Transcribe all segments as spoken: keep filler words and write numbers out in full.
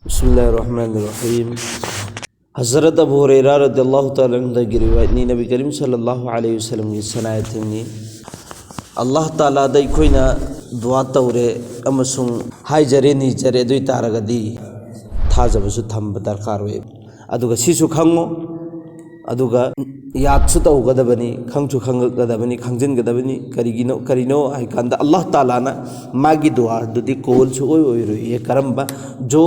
بسم الله الرحمن الرحيم. Hazrat Abu ꯍꯨꯔꯩꯔꯥ ꯔꯗꯤꯌꯜꯂꯥꯍꯨ ꯇꯥꯂꯥ ꯑꯟꯍꯨꯗꯒꯤ ꯔꯤꯋꯥꯌꯠꯅꯤ, ꯅꯕꯤ ꯀꯔꯤꯝ ꯁꯜꯂꯜꯂꯥꯍꯨ ꯑꯂꯩꯍꯤ ꯋꯁꯜꯂꯝꯒꯤ ꯁꯅꯥꯌꯠ ꯊꯤꯡꯅꯤ, ꯑꯜꯂꯥꯍ ꯇꯥꯂꯥꯗ ꯑꯩꯈꯣꯏꯅ ꯗꯨꯋꯥ ꯇꯧꯔꯦ ꯑꯃꯁꯨꯡ ꯍꯥꯏꯖꯔꯦ, ꯅꯤꯖꯔꯦ, ꯑꯗꯨ ꯑꯣꯏ ꯇꯥꯔꯒꯗꯤ ꯊꯥꯖꯕꯁꯨ ꯊꯝꯕ ꯗꯔꯀꯥꯔ ꯑꯣꯏ꯫ ꯑꯗꯨꯒ ꯁꯤꯁꯨ ꯈꯪꯉꯨ, ꯑꯗꯨꯒ ꯌꯥꯗꯁꯨ ꯇꯧꯒꯗꯕꯅꯤ, ꯈꯪꯁꯨ ꯈꯪꯒꯗꯕꯅꯤ, ꯈꯪꯖꯤꯟꯒꯗꯕꯅꯤ꯫ ꯀꯔꯤꯒꯤꯅꯣ, ꯀꯔꯤꯅꯣ ꯍꯥꯏꯀꯥꯟꯗ, ꯑꯜꯂꯥꯍ ꯇꯥꯂꯥꯅ ꯃꯥꯒꯤ ꯗꯨꯋꯥꯗꯨꯗꯤ ꯀꯣꯕꯨꯜ ꯁꯨꯡꯑꯣꯏ ꯑꯣꯏꯔꯣꯏꯌꯦ꯫ ꯀꯔꯝꯕ? ꯖꯣ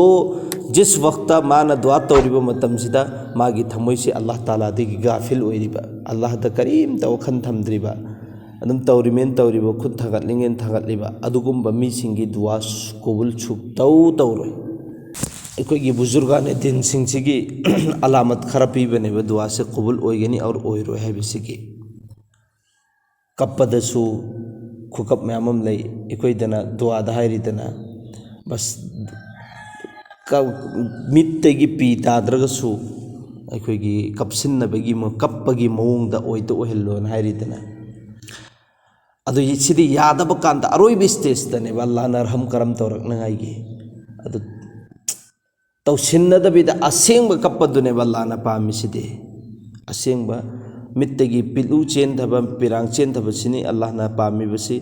ꯖꯤꯁ ꯋꯛꯇ ꯃꯥꯅ ꯗꯨꯋꯥ ꯇꯧꯔꯤꯕ ꯃꯇꯝꯁꯤꯗ ꯃꯥꯒꯤ ꯊꯃꯣꯏꯁꯤ ꯑꯜꯂꯥꯍ ꯇꯥꯂꯥꯗꯒꯤ ꯒꯥꯐꯤꯜ ꯑꯣꯏꯔꯤꯕ, ꯑꯜꯂꯥꯍꯗ ꯀꯔꯤꯝꯇ ꯋꯥꯈꯜ ꯊꯝꯗ꯭ꯔꯤꯕ, ꯑꯗꯨꯝ ꯇꯧꯔꯤꯃꯦꯟ ꯇꯧꯔꯤꯕ, ꯈꯨꯠ ꯊꯥꯡꯒꯠꯂꯤꯉꯦꯟ ꯊꯥꯡꯒꯠꯂꯤꯕ, ꯑꯗꯨꯒꯨꯝꯕ ꯃꯤꯁꯤꯡꯒꯤ ꯗꯨꯋꯥ ꯀꯣꯕꯨꯜ ꯁꯨꯛꯇꯧ ꯇꯧꯔꯣꯏ꯫ ꯑꯩꯈꯣꯏꯒꯤ ꯕꯨꯖꯨꯔꯒꯥꯅꯦ ꯗꯤꯟꯁꯤꯡꯁꯤꯒꯤ ꯑꯂꯥꯃꯠ ꯈꯔ ꯄꯤꯕꯅꯦꯕ, ꯗꯨꯋꯥꯁꯦ ꯀꯣꯕꯨꯜ ꯑꯣꯏꯒꯅꯤ ꯑꯣꯔ ꯑꯣꯏꯔꯣꯏ ꯍꯥꯏꯕꯁꯤꯒꯤ꯫ ꯀꯞꯄꯗꯁꯨ ꯈꯨꯀꯞ ꯃꯌꯥꯝ ꯑꯃ ꯂꯩ꯫ ꯑꯩꯈꯣꯏꯗꯅ ꯗꯨꯋꯥꯗ ꯍꯥꯏꯔꯤꯗꯅ, ꯕꯁ, ꯀ-, ꯃꯤꯠꯇꯒꯤ ꯄꯤ ꯇꯥꯗ꯭ꯔꯒꯁꯨ ꯑꯩꯈꯣꯏꯒꯤ ꯀꯞꯁꯤꯟꯅꯕꯒꯤ ꯃ-, ꯀꯞꯄꯒꯤ ꯃꯑꯣꯡꯗ ꯑꯣꯏꯇ ꯑꯣꯏꯍꯜꯂꯣꯅ ꯍꯥꯏꯔꯤꯗꯅ꯫ ꯑꯗꯨ ꯁꯤꯗꯤ ꯌꯥꯗꯕ ꯀꯥꯟꯗ ꯑꯔꯣꯏꯕ ꯁ꯭ꯇꯦꯖꯇꯅꯦꯕ ꯑꯜꯂꯥꯍꯅ ꯔꯍꯝ ꯀꯔꯝ ꯇꯧꯔꯛꯅꯉꯥꯏꯒꯤ꯫ ꯑꯗꯨ ꯇꯧꯁꯤꯟꯅꯗꯕꯤꯗ ꯑꯁꯦꯡꯕ ꯀꯞꯄꯗꯨꯅꯦꯕ ꯑꯜꯂꯥꯍꯅ ꯄꯥꯝꯃꯤꯁꯤꯗꯤ꯫ ꯑꯁꯦꯡꯕ ꯃꯤꯠꯇꯒꯤ ꯄꯤꯂꯨ ꯆꯦꯟꯊꯕ, ꯄꯤꯔꯥꯡ ꯆꯦꯟꯊꯕꯁꯤꯅꯤ ꯑꯜꯂꯥꯍꯅ ꯄꯥꯝꯃꯤꯕꯁꯤ꯫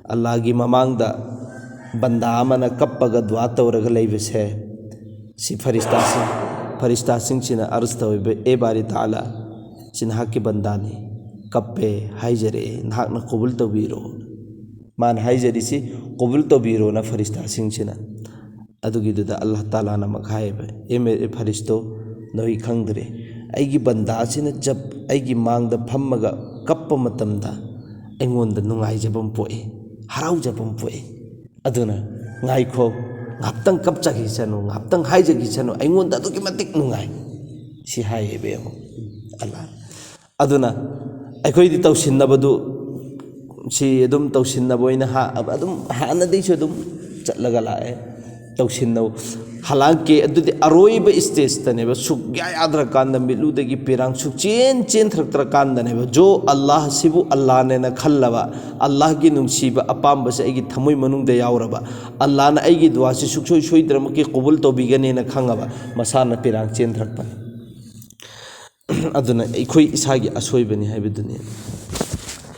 ꯑꯜꯂꯥꯍꯒꯤ ꯃꯃꯥꯡꯗ ꯕꯟꯗꯥ ꯑꯃꯅ ꯀꯞꯄꯒ ꯗꯨꯋꯥ ꯇꯧꯔꯒ ꯂꯩꯕꯁꯦ, ꯁꯤ ꯐꯔꯤꯁꯇꯥꯁꯤꯡ, ꯐꯔꯤꯁꯇꯥꯁꯤꯡꯁꯤꯅ ꯑꯔꯖ ꯇꯧꯋꯦꯕ, "ꯑꯦ ꯕꯥꯔꯤ ꯇꯥꯂꯥ, ꯁꯤ ꯅꯍꯥꯛꯀꯤ ꯕꯟꯗꯥꯅꯤ, ꯀꯞꯄꯦ, ꯍꯥꯏꯖꯔꯛꯑꯦ, ꯅꯍꯥꯛꯅ ꯀꯣꯕꯨꯜ ꯇꯧꯕꯤꯔꯣ"꯫ ꯃꯥꯅ ꯍꯥꯏꯖꯔꯤꯁꯤ ꯀꯣꯕꯨꯜ ꯇꯧꯕꯤꯔꯣꯅ ꯐꯔꯤꯁꯇꯥꯁꯤꯡꯁꯤꯅ꯫ ꯑꯗꯨꯒꯤꯗꯨꯗ ꯑꯜꯂꯥꯍ ꯇꯥꯂꯥꯅ ꯑꯃꯨꯛ ꯍꯥꯏꯌꯦꯕ, "ꯑꯦ ꯃꯦ-, ꯑꯦ ꯐꯔꯤꯁꯇꯣ, ꯅꯣꯏ ꯈꯪꯗ꯭ꯔꯦ, ꯑꯩꯒꯤ ꯕꯟꯗꯥꯁꯤꯅ ꯖꯞ ꯑꯩꯒꯤ ꯃꯥꯡꯗ ꯐꯝꯃꯒ ꯀꯞꯄ ꯃꯇꯝꯗ ꯑꯩꯉꯣꯟꯗ ꯅꯨꯡꯉꯥꯏꯖꯕ ꯑꯃ ꯄꯣꯛꯏ, ꯍꯔꯥꯎꯖꯕ ꯑꯃ ꯄꯣꯛꯏ꯫ ꯑꯗꯨꯅ ꯉꯥꯏꯈꯣ, ꯉꯥꯏꯍꯥꯛꯇꯪ ꯀꯞꯆꯈꯤꯁꯅꯨ, ꯉꯥꯏꯍꯥꯛꯇꯪ ꯍꯥꯏꯖꯈꯤꯁꯅꯨ, ꯑꯩꯉꯣꯟꯗ ꯑꯗꯨꯛꯀꯤ ꯃꯇꯤꯛ ꯅꯨꯡꯉꯥꯏ"꯫ ꯁꯤ ꯍꯥꯏꯌꯦꯕ, ꯌꯦꯡꯉꯣ, ꯑꯜꯂꯥꯍ꯫ ꯑꯗꯨꯅ ꯑꯩꯈꯣꯏꯗꯤ ꯇꯧꯁꯤꯟꯅꯕꯗꯨ, ꯁꯤ ꯑꯗꯨꯝ ꯇꯧꯁꯤꯟꯅꯕ ꯑꯣꯏꯅ ꯍꯥ-, ꯑꯗꯨꯝ ꯍꯥꯟꯅꯗꯩꯁꯨ ꯑꯗꯨꯝ ꯆꯠꯂꯒ ꯂꯥꯛꯑꯦ꯫ ꯇꯧꯁꯤꯟꯅꯧ꯫ ꯍꯂꯥꯡꯀꯦ ꯑꯗꯨꯗꯤ ꯑꯔꯣꯏꯕ ꯏꯁꯇꯦꯖꯇꯅꯦꯕ, ꯁꯨꯛꯌꯥ ꯌꯥꯗ꯭ꯔꯀꯥꯟꯗ, ꯃꯤꯠꯂꯨꯗꯒꯤ ꯄꯤꯔꯥꯡ ꯁꯨꯛꯆꯦꯟ ꯆꯦꯟꯊꯔꯛꯇ꯭ꯔꯀꯥꯟꯗꯅꯦꯕ, ꯖꯣ ꯑꯜꯂꯥꯍ ꯁꯤꯕꯨ ꯑꯜꯂꯥꯍꯅꯦꯅ ꯈꯜꯂꯕ, ꯑꯜꯂꯥꯍꯒꯤ ꯅꯨꯡꯁꯤꯕ ꯑꯄꯥꯝꯕꯁꯦ ꯑꯩꯒꯤ ꯊꯃꯣꯏ ꯃꯅꯨꯡꯗ ꯌꯥꯎꯔꯕ, ꯑꯜꯂꯥꯍꯅ ꯑꯩꯒꯤ ꯗꯨꯋꯥꯁꯤ ꯁꯨꯡꯁꯣꯏ ꯁꯣꯏꯗꯅꯃꯛꯀꯤ ꯀꯕꯨꯜ ꯇꯧꯕꯤꯒꯅꯦꯅ ꯈꯪꯉꯕ, ꯃꯁꯥꯅ ꯄꯤꯔꯥꯡ ꯆꯦꯟꯊꯔꯛꯄꯅꯤ꯫ ꯑꯗꯨꯅ ꯑꯩꯈꯣꯏ ꯏꯁꯥꯒꯤ ꯑꯁꯣꯏꯕꯅꯤ ꯍꯥꯏꯕꯗꯨꯅꯤ꯫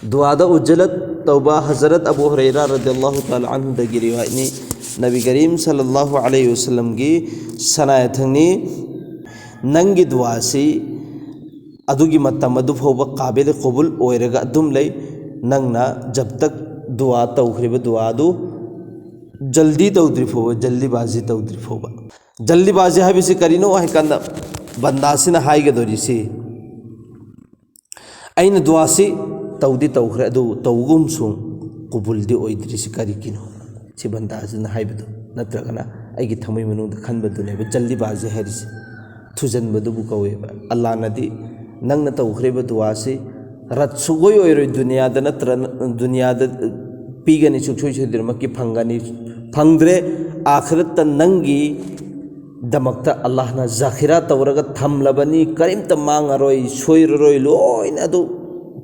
ꯗꯨꯋꯥꯗ ꯎꯖꯂꯠ ꯇꯧꯕ ꯍꯖꯔꯠ ꯑꯕꯨ ꯍꯨꯔꯩꯔꯥ ꯔꯗꯤꯌꯜꯂꯥꯍꯨ ꯇꯥꯂꯥ ꯑꯟꯍꯨꯗꯒꯤ ꯔꯤꯋꯥꯌꯠꯅꯤ꯫ ꯅꯕꯤ ꯀꯔꯤꯝ ꯁꯜꯂꯜꯂꯥꯍꯨ ꯑꯂꯩꯍꯤ ꯋꯁꯜꯂꯝꯒꯤ ꯁꯅꯥ ꯌꯥꯊꯪꯅꯤ, "ꯅꯪꯒꯤ ꯗꯨꯋꯥꯁꯤ ꯑꯗꯨꯒꯤ ꯃꯇꯝ ꯑꯗꯨ ꯐꯥꯎꯕ ꯀꯥꯕꯤꯜ ꯀꯕꯨꯜ ꯑꯣꯏꯔꯒ ꯑꯗꯨꯝ ꯂꯩ꯫ ꯅꯪꯅ ꯖꯕ ꯇꯛ ꯗꯨꯋꯥ ꯇꯧꯈ꯭ꯔꯤꯕ ꯗꯨꯋꯥꯗꯨ ꯖꯜꯗꯤ ꯇꯧꯗ꯭ꯔꯤ ꯐꯥꯎꯕ, ꯖꯜꯗꯤꯕꯥꯖꯤ ꯇꯧꯗ꯭ꯔꯤ ꯐꯥꯎꯕ"꯫ ꯖꯜꯗꯤꯕꯥꯖꯤ ꯍꯥꯏꯕꯁꯤ ꯀꯔꯤꯅꯣ ꯍꯥꯏ ꯀꯥꯟꯗ, ꯕꯟꯗꯥꯁꯤꯅ ꯍꯥꯏꯒꯗꯧꯔꯤꯁꯤ, "ꯑꯩꯅ ꯗꯨꯋꯥꯁꯤ ꯇꯧꯗꯤ ꯇꯧꯈ꯭ꯔꯦ, ꯑꯗꯨ ꯇꯧꯒꯨꯝꯁꯨꯡ ꯀꯨꯕꯨꯜꯗꯤ ꯑꯣꯏꯗ꯭ꯔꯤꯁꯤ ꯀꯔꯤꯒꯤꯅꯣ?" ꯁꯤ ꯕꯟꯗꯥꯁꯤꯅ ꯍꯥꯏꯕꯗꯣ, ꯅꯠꯇ꯭ꯔꯒꯅ ꯑꯩꯒꯤ ꯊꯃꯣꯏ ꯃꯅꯨꯡꯗ ꯈꯟꯕꯗꯨꯅꯦꯕ ꯖꯜꯗꯤꯕꯥꯖꯤ ꯍꯥꯏꯔꯤꯁꯦ꯫ ꯊꯨꯖꯟꯕꯗꯨꯕꯨ ꯀꯧꯋꯦꯕ꯫ ꯑꯜꯂꯥꯅꯗꯤ ꯅꯪꯅ ꯇꯧꯈ꯭ꯔꯤꯕ ꯗꯨꯋꯥꯁꯤ ꯔꯠ ꯁꯨꯡꯑꯣꯏ ꯑꯣꯏꯔꯣꯏ, ꯗꯨꯅꯤꯌꯥꯗ ꯅꯠꯇ꯭ꯔ, ꯗꯨꯅꯤꯌꯥꯗ ꯄꯤꯒꯅꯤ, ꯁꯨꯡꯁꯣꯏ ꯁꯣꯏꯗꯅꯃꯛꯀꯤ ꯐꯪꯒꯅꯤ, ꯐꯪꯗ꯭ꯔꯦ, ꯑꯥꯈꯤꯔꯠꯇ ꯅꯪꯒꯤ ꯗꯃꯛꯇ ꯑꯜꯂꯥꯍꯅ ꯖꯥꯈꯤꯔꯥ ꯇꯧꯔꯒ ꯊꯝꯂꯕꯅꯤ, ꯀꯔꯤꯝꯇ ꯃꯥꯡꯉꯔꯣꯏ, ꯁꯣꯏꯔꯔꯣꯏ, ꯂꯣꯏꯅ ꯑꯗꯨ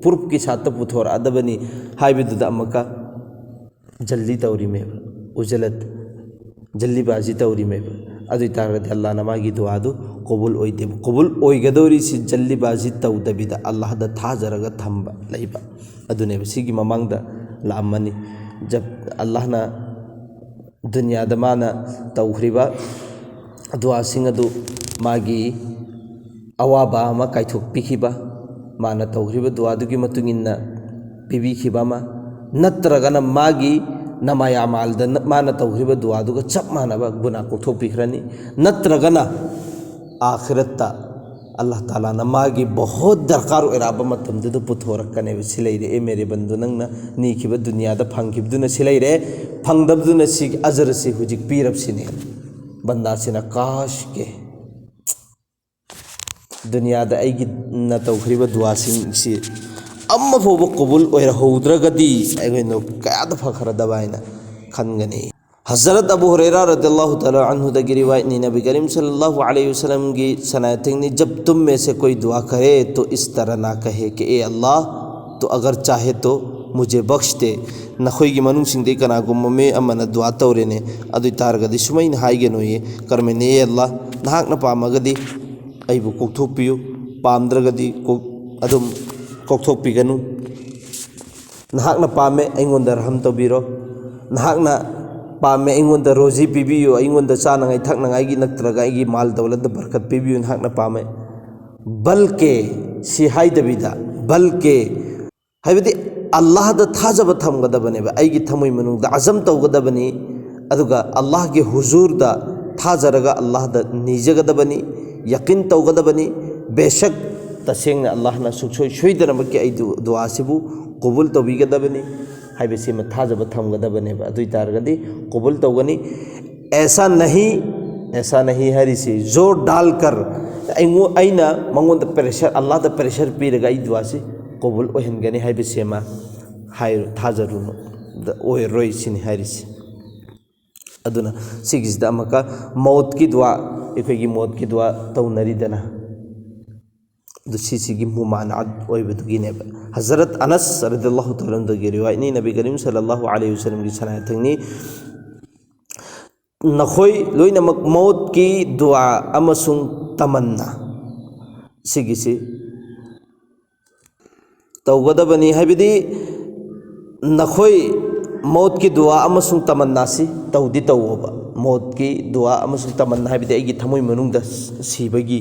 ꯄ꯭ꯔꯨꯐꯀꯤ ꯁꯥꯠꯇ ꯄꯨꯊꯣꯔꯛꯑꯗꯕꯅꯤ ꯍꯥꯏꯕꯗꯨꯗ ꯑꯃꯨꯛꯀ ꯖꯜꯗꯤ ꯇꯧꯔꯤꯃꯦꯕ, ꯎꯖꯂꯠ, ꯖꯜꯗꯤꯕꯥꯖꯤ ꯇꯧꯔꯤꯃꯦꯕ꯫ ꯑꯗꯨ ꯑꯣꯏ ꯇꯥꯔꯒꯗꯤ ꯑꯜꯂꯥꯍꯅ ꯃꯥꯒꯤ ꯗꯨꯋꯥꯗꯨ ꯀꯕꯨꯜ ꯑꯣꯏꯗꯦꯕ꯫ ꯀꯕꯨꯜ ꯑꯣꯏꯒꯗꯧꯔꯤꯁꯤ ꯖꯜꯗꯤꯕꯥꯖꯤ ꯇꯧꯗꯕꯤꯗ ꯑꯜꯂꯥꯍꯗ ꯊꯥꯖꯔꯒ ꯊꯝꯕ ꯂꯩꯕ ꯑꯗꯨꯅꯦꯕ꯫ ꯁꯤꯒꯤ ꯃꯃꯥꯡꯗ ꯂꯥꯛꯑꯝꯃꯅꯤ꯫ ꯖꯕ-, ꯑꯜꯂꯥꯍꯅ ꯗꯨꯅꯤꯌꯥꯗ ꯃꯥꯅ ꯇꯧꯈ꯭ꯔꯤꯕ ꯗꯨꯋꯥꯁꯤꯡ ꯑꯗꯨ ꯃꯥꯒꯤ ꯑꯋꯥꯕ ꯑꯃ ꯀꯥꯏꯊꯣꯛꯄꯤꯈꯤꯕ, ꯃꯥꯅ ꯇꯧꯈ꯭ꯔꯤꯕ ꯗꯨꯋꯥꯗꯨꯒꯤ ꯃꯇꯨꯡ ꯏꯟꯅ ꯄꯤꯕꯤꯈꯤꯕ ꯑꯃ, ꯅꯠꯇ꯭ꯔꯒꯅ ꯃꯥꯒꯤ ꯅꯃꯥꯌꯥꯃꯥꯜꯗ ꯅ-, ꯃꯥꯅ ꯇꯧꯈ꯭ꯔꯤꯕ ꯗꯨꯋꯥꯗꯨꯒ ꯆꯞ ꯃꯥꯟꯅꯕ ꯒꯨꯅꯥ ꯀꯣꯛꯊꯣꯛꯄꯤꯈ꯭ꯔꯅꯤ, ꯅꯠꯇ꯭ꯔꯒꯅ ꯑꯥꯈꯤꯔꯠꯇ ꯑꯜꯂꯥꯍ ꯇꯥꯂꯥꯅ ꯃꯥꯒꯤ ꯕꯍꯨꯠ ꯗꯔꯀꯥꯔ ꯑꯣꯏꯔꯛꯑꯕ ꯃꯇꯝꯗꯨꯗ ꯄꯨꯊꯣꯔꯛꯀꯅꯦꯕ꯫ ꯁꯤ ꯂꯩꯔꯦ, ꯑꯦ ꯃꯦꯔꯦ ꯕꯟꯗꯨ, ꯅꯪꯅ ꯅꯤꯈꯤꯕ ꯗꯨꯅꯤꯌꯥꯗ ꯐꯪꯈꯤꯕꯗꯨꯅ ꯁꯤ ꯂꯩꯔꯦ, ꯐꯪꯗꯕꯗꯨꯅ ꯁꯤꯒꯤ ꯑꯖꯔꯁꯤ ꯍꯧꯖꯤꯛ ꯄꯤꯔꯕꯁꯤꯅꯦ꯫ ꯕꯟꯗꯥꯁꯤꯅ ꯀꯥꯁ ꯀꯦ ꯗꯨꯅꯤꯌꯥꯗ ꯑꯩꯒꯤꯅ ꯇꯧꯈ꯭ꯔꯤꯕ ꯗꯨꯋꯥꯁꯤꯡꯁꯤ ꯑꯃ ꯐꯥꯎꯕ ꯀꯕꯨꯜ ꯑꯣꯏꯔꯍꯧꯗ꯭ꯔꯒꯗꯤ ꯑꯩꯈꯣꯏꯅ ꯀꯌꯥꯗ ꯐꯈ꯭ꯔꯗꯕ ꯍꯥꯏꯅ ꯈꯟꯒꯅꯤ꯫ हज़रत अबू हुरैरा रदियल्लाहु तआला अन्हुदगी रिवायत नी, नबी करीम सल्लल्लाहु अलैहि वसल्लम की सनाया थी, "जब तुम में से कोई दुआ करे तो इस तरह ना कहे कि ए अल्लाह, तो अगर चाहे तो मुझे बख्श दे।" ꯅꯈꯣꯏꯒꯤ ꯃꯅꯨꯡꯁꯤꯡꯗꯒꯤ ꯀꯅꯥꯒꯨꯝꯕ ꯃꯤ ꯑꯃꯅ ꯗꯨꯋꯥ ꯇꯧꯔꯦꯅꯦ, ꯑꯗꯨ ꯑꯣꯏ ꯇꯥꯔꯒꯗꯤ ꯁꯨꯃꯥꯏꯅ ꯍꯥꯏꯒꯅꯨꯌꯦ, ꯀꯔꯝꯍꯥꯏꯅ, "ꯑꯦ ꯑꯜꯂꯥꯍ, ꯅꯍꯥꯛꯅ ꯄꯥꯝꯃꯒꯗꯤ ꯑꯩꯕꯨ ꯀꯣꯛꯊꯣꯛꯄꯤꯌꯨ, ꯄꯥꯝꯗ꯭ꯔꯒꯗꯤ ꯀꯣꯛ-, ꯑꯗꯨꯝ ꯀꯣꯛꯊꯣꯛꯄꯤꯒꯅꯨ꯫ ꯅꯍꯥꯛꯅ ꯄꯥꯝꯃꯦ, ꯑꯩꯉꯣꯟꯗ ꯔꯍꯝ ꯇꯧꯕꯤꯔꯣ꯫ ꯅꯍꯥꯛꯅ ꯄꯥꯝꯃꯦ, ꯑꯩꯉꯣꯟꯗ ꯔꯣꯖꯤ ꯄꯤꯕꯤꯌꯨ, ꯑꯩꯉꯣꯟꯗ ꯆꯥꯅꯉꯥꯏ ꯊꯛꯅꯉꯥꯏꯒꯤ ꯅꯠꯇ꯭ꯔꯒ ꯑꯩꯒꯤ ꯃꯥꯜ ꯗꯧꯂꯠꯇ ꯕꯔꯀꯠ ꯄꯤꯕꯤꯌꯨ, ꯅꯍꯥꯛꯅ ꯄꯥꯝꯃꯦ꯫" ꯕꯜꯀꯦ, ꯁꯤ ꯍꯥꯏꯗꯕꯤꯗ, ꯕꯜꯀꯦ, ꯍꯥꯏꯕꯗꯤ ꯑꯜꯂꯥꯍꯗ ꯊꯥꯖꯕ ꯊꯝꯒꯗꯕꯅꯦꯕ, ꯑꯩꯒꯤ ꯊꯃꯣꯏ ꯃꯅꯨꯡꯗ ꯑꯖꯝ ꯇꯧꯒꯗꯕꯅꯤ, ꯑꯗꯨꯒ ꯑꯜꯂꯥꯍꯒꯤ ꯍꯨꯖꯨꯔꯗ ꯊꯥꯖꯔꯒ ꯑꯜꯂꯥꯍꯗ ꯅꯤꯖꯒꯗꯕꯅꯤ, ꯌꯀꯤꯟ ꯇꯧꯒꯗꯕꯅꯤ꯫ ꯕꯦꯁꯛ, ꯇꯁꯦꯡꯅ ꯑꯜꯂꯥꯍꯅ ꯁꯨꯡꯁꯣꯏ ꯁꯣꯏꯗꯅꯃꯛꯀꯤ ꯑꯩ ꯗꯨ-, ꯗꯨꯋꯥꯁꯤꯕꯨ ꯀꯕꯨꯜ ꯇꯧꯕꯤꯒꯗꯕꯅꯤ ꯍꯥꯏꯕꯁꯤꯃ ꯊꯥꯖꯕ ꯊꯝꯒꯗꯕꯅꯦꯕ꯫ ꯑꯗꯨ ꯑꯣꯏ ꯇꯥꯔꯒꯗꯤ ꯀꯕꯨꯜ ꯇꯧꯒꯅꯤ꯫ "ꯑꯦꯁꯥ ꯅꯍꯤ, ꯑꯦꯁꯥ ꯅꯍꯤ" ꯍꯥꯏꯔꯤꯁꯤ, "ꯖꯣꯔ ꯗꯥꯜ ꯀꯔ", ꯑꯩꯉꯣ-, ꯑꯩꯅ ꯃꯉꯣꯟꯗ ꯄ꯭ꯔꯦꯁꯔ, ꯑꯜꯂꯥꯍꯗ ꯄ꯭ꯔꯦꯁꯔ ꯄꯤꯔꯒ ꯑꯩ ꯗꯨꯋꯥꯁꯤ ꯀꯕꯨꯜ ꯑꯣꯏꯍꯟꯒꯅꯤ ꯍꯥꯏꯕꯁꯤ ꯑꯃ ꯍꯥꯏ-, ꯊꯥꯖꯔꯨꯅꯨ, ꯗ-, ꯑꯣꯏꯔꯔꯣꯏ ꯁꯤꯅꯤ ꯍꯥꯏꯔꯤꯁꯤ꯫ ꯑꯗꯨꯅ ꯁꯤꯒꯤꯁꯤꯗ ꯑꯃꯨꯛꯀ ꯃꯧꯠꯀꯤ ꯗꯨꯋꯥ, ꯑꯩꯈꯣꯏꯒꯤ ꯃꯧꯠꯀꯤ ꯗꯨꯋꯥ ꯇꯧꯅꯔꯤꯗꯅ, ꯑꯗꯨ ꯁꯤꯁꯤꯒꯤ ꯃꯨꯃꯥꯅꯥꯠ ꯑꯣꯏꯕꯗꯨꯒꯤꯅꯦꯕ꯫ ꯍꯖꯔꯠ ꯑꯅꯁ ꯔꯗꯤꯌꯜꯂꯥꯍꯨ ꯇꯥꯂꯥ ꯑꯟꯍꯨꯗꯒꯤ ꯔꯤꯋꯥꯌꯠꯅꯤ, ꯅꯕꯤ ꯀꯔꯤꯝ ꯁꯜꯂꯜꯂꯥꯍꯨ ꯑꯂꯩꯍꯤ ꯋꯁꯜꯂꯝꯒꯤ ꯁꯅꯥ ꯊꯦꯡꯅꯤ, "ꯅꯈꯣꯏ ꯂꯣꯏꯅꯃꯛ ꯃꯧꯠꯀꯤ ꯗꯨꯋꯥ ꯑꯃꯁꯨꯡ ꯇꯃꯟꯅꯥ ꯁꯤꯒꯤꯁꯤ ꯇꯧꯒꯗꯕꯅꯤ", ꯍꯥꯏꯕꯗꯤ ꯅꯈꯣꯏ ꯃꯧꯠꯀꯤ ꯗꯨꯋꯥ ꯑꯃꯁꯨꯡ ꯇꯃꯟꯅꯥꯁꯤ ꯇꯧꯗꯤ ꯇꯧꯋꯣꯕ꯫ ꯃꯧꯠꯀꯤ ꯗꯨꯋꯥ ꯑꯃꯁꯨꯡ ꯇꯃꯟꯅꯥ ꯍꯥꯏꯕꯗꯤ ꯑꯩꯒꯤ ꯊꯃꯣꯏ ꯃꯅꯨꯡꯗ ꯁꯤꯕꯒꯤ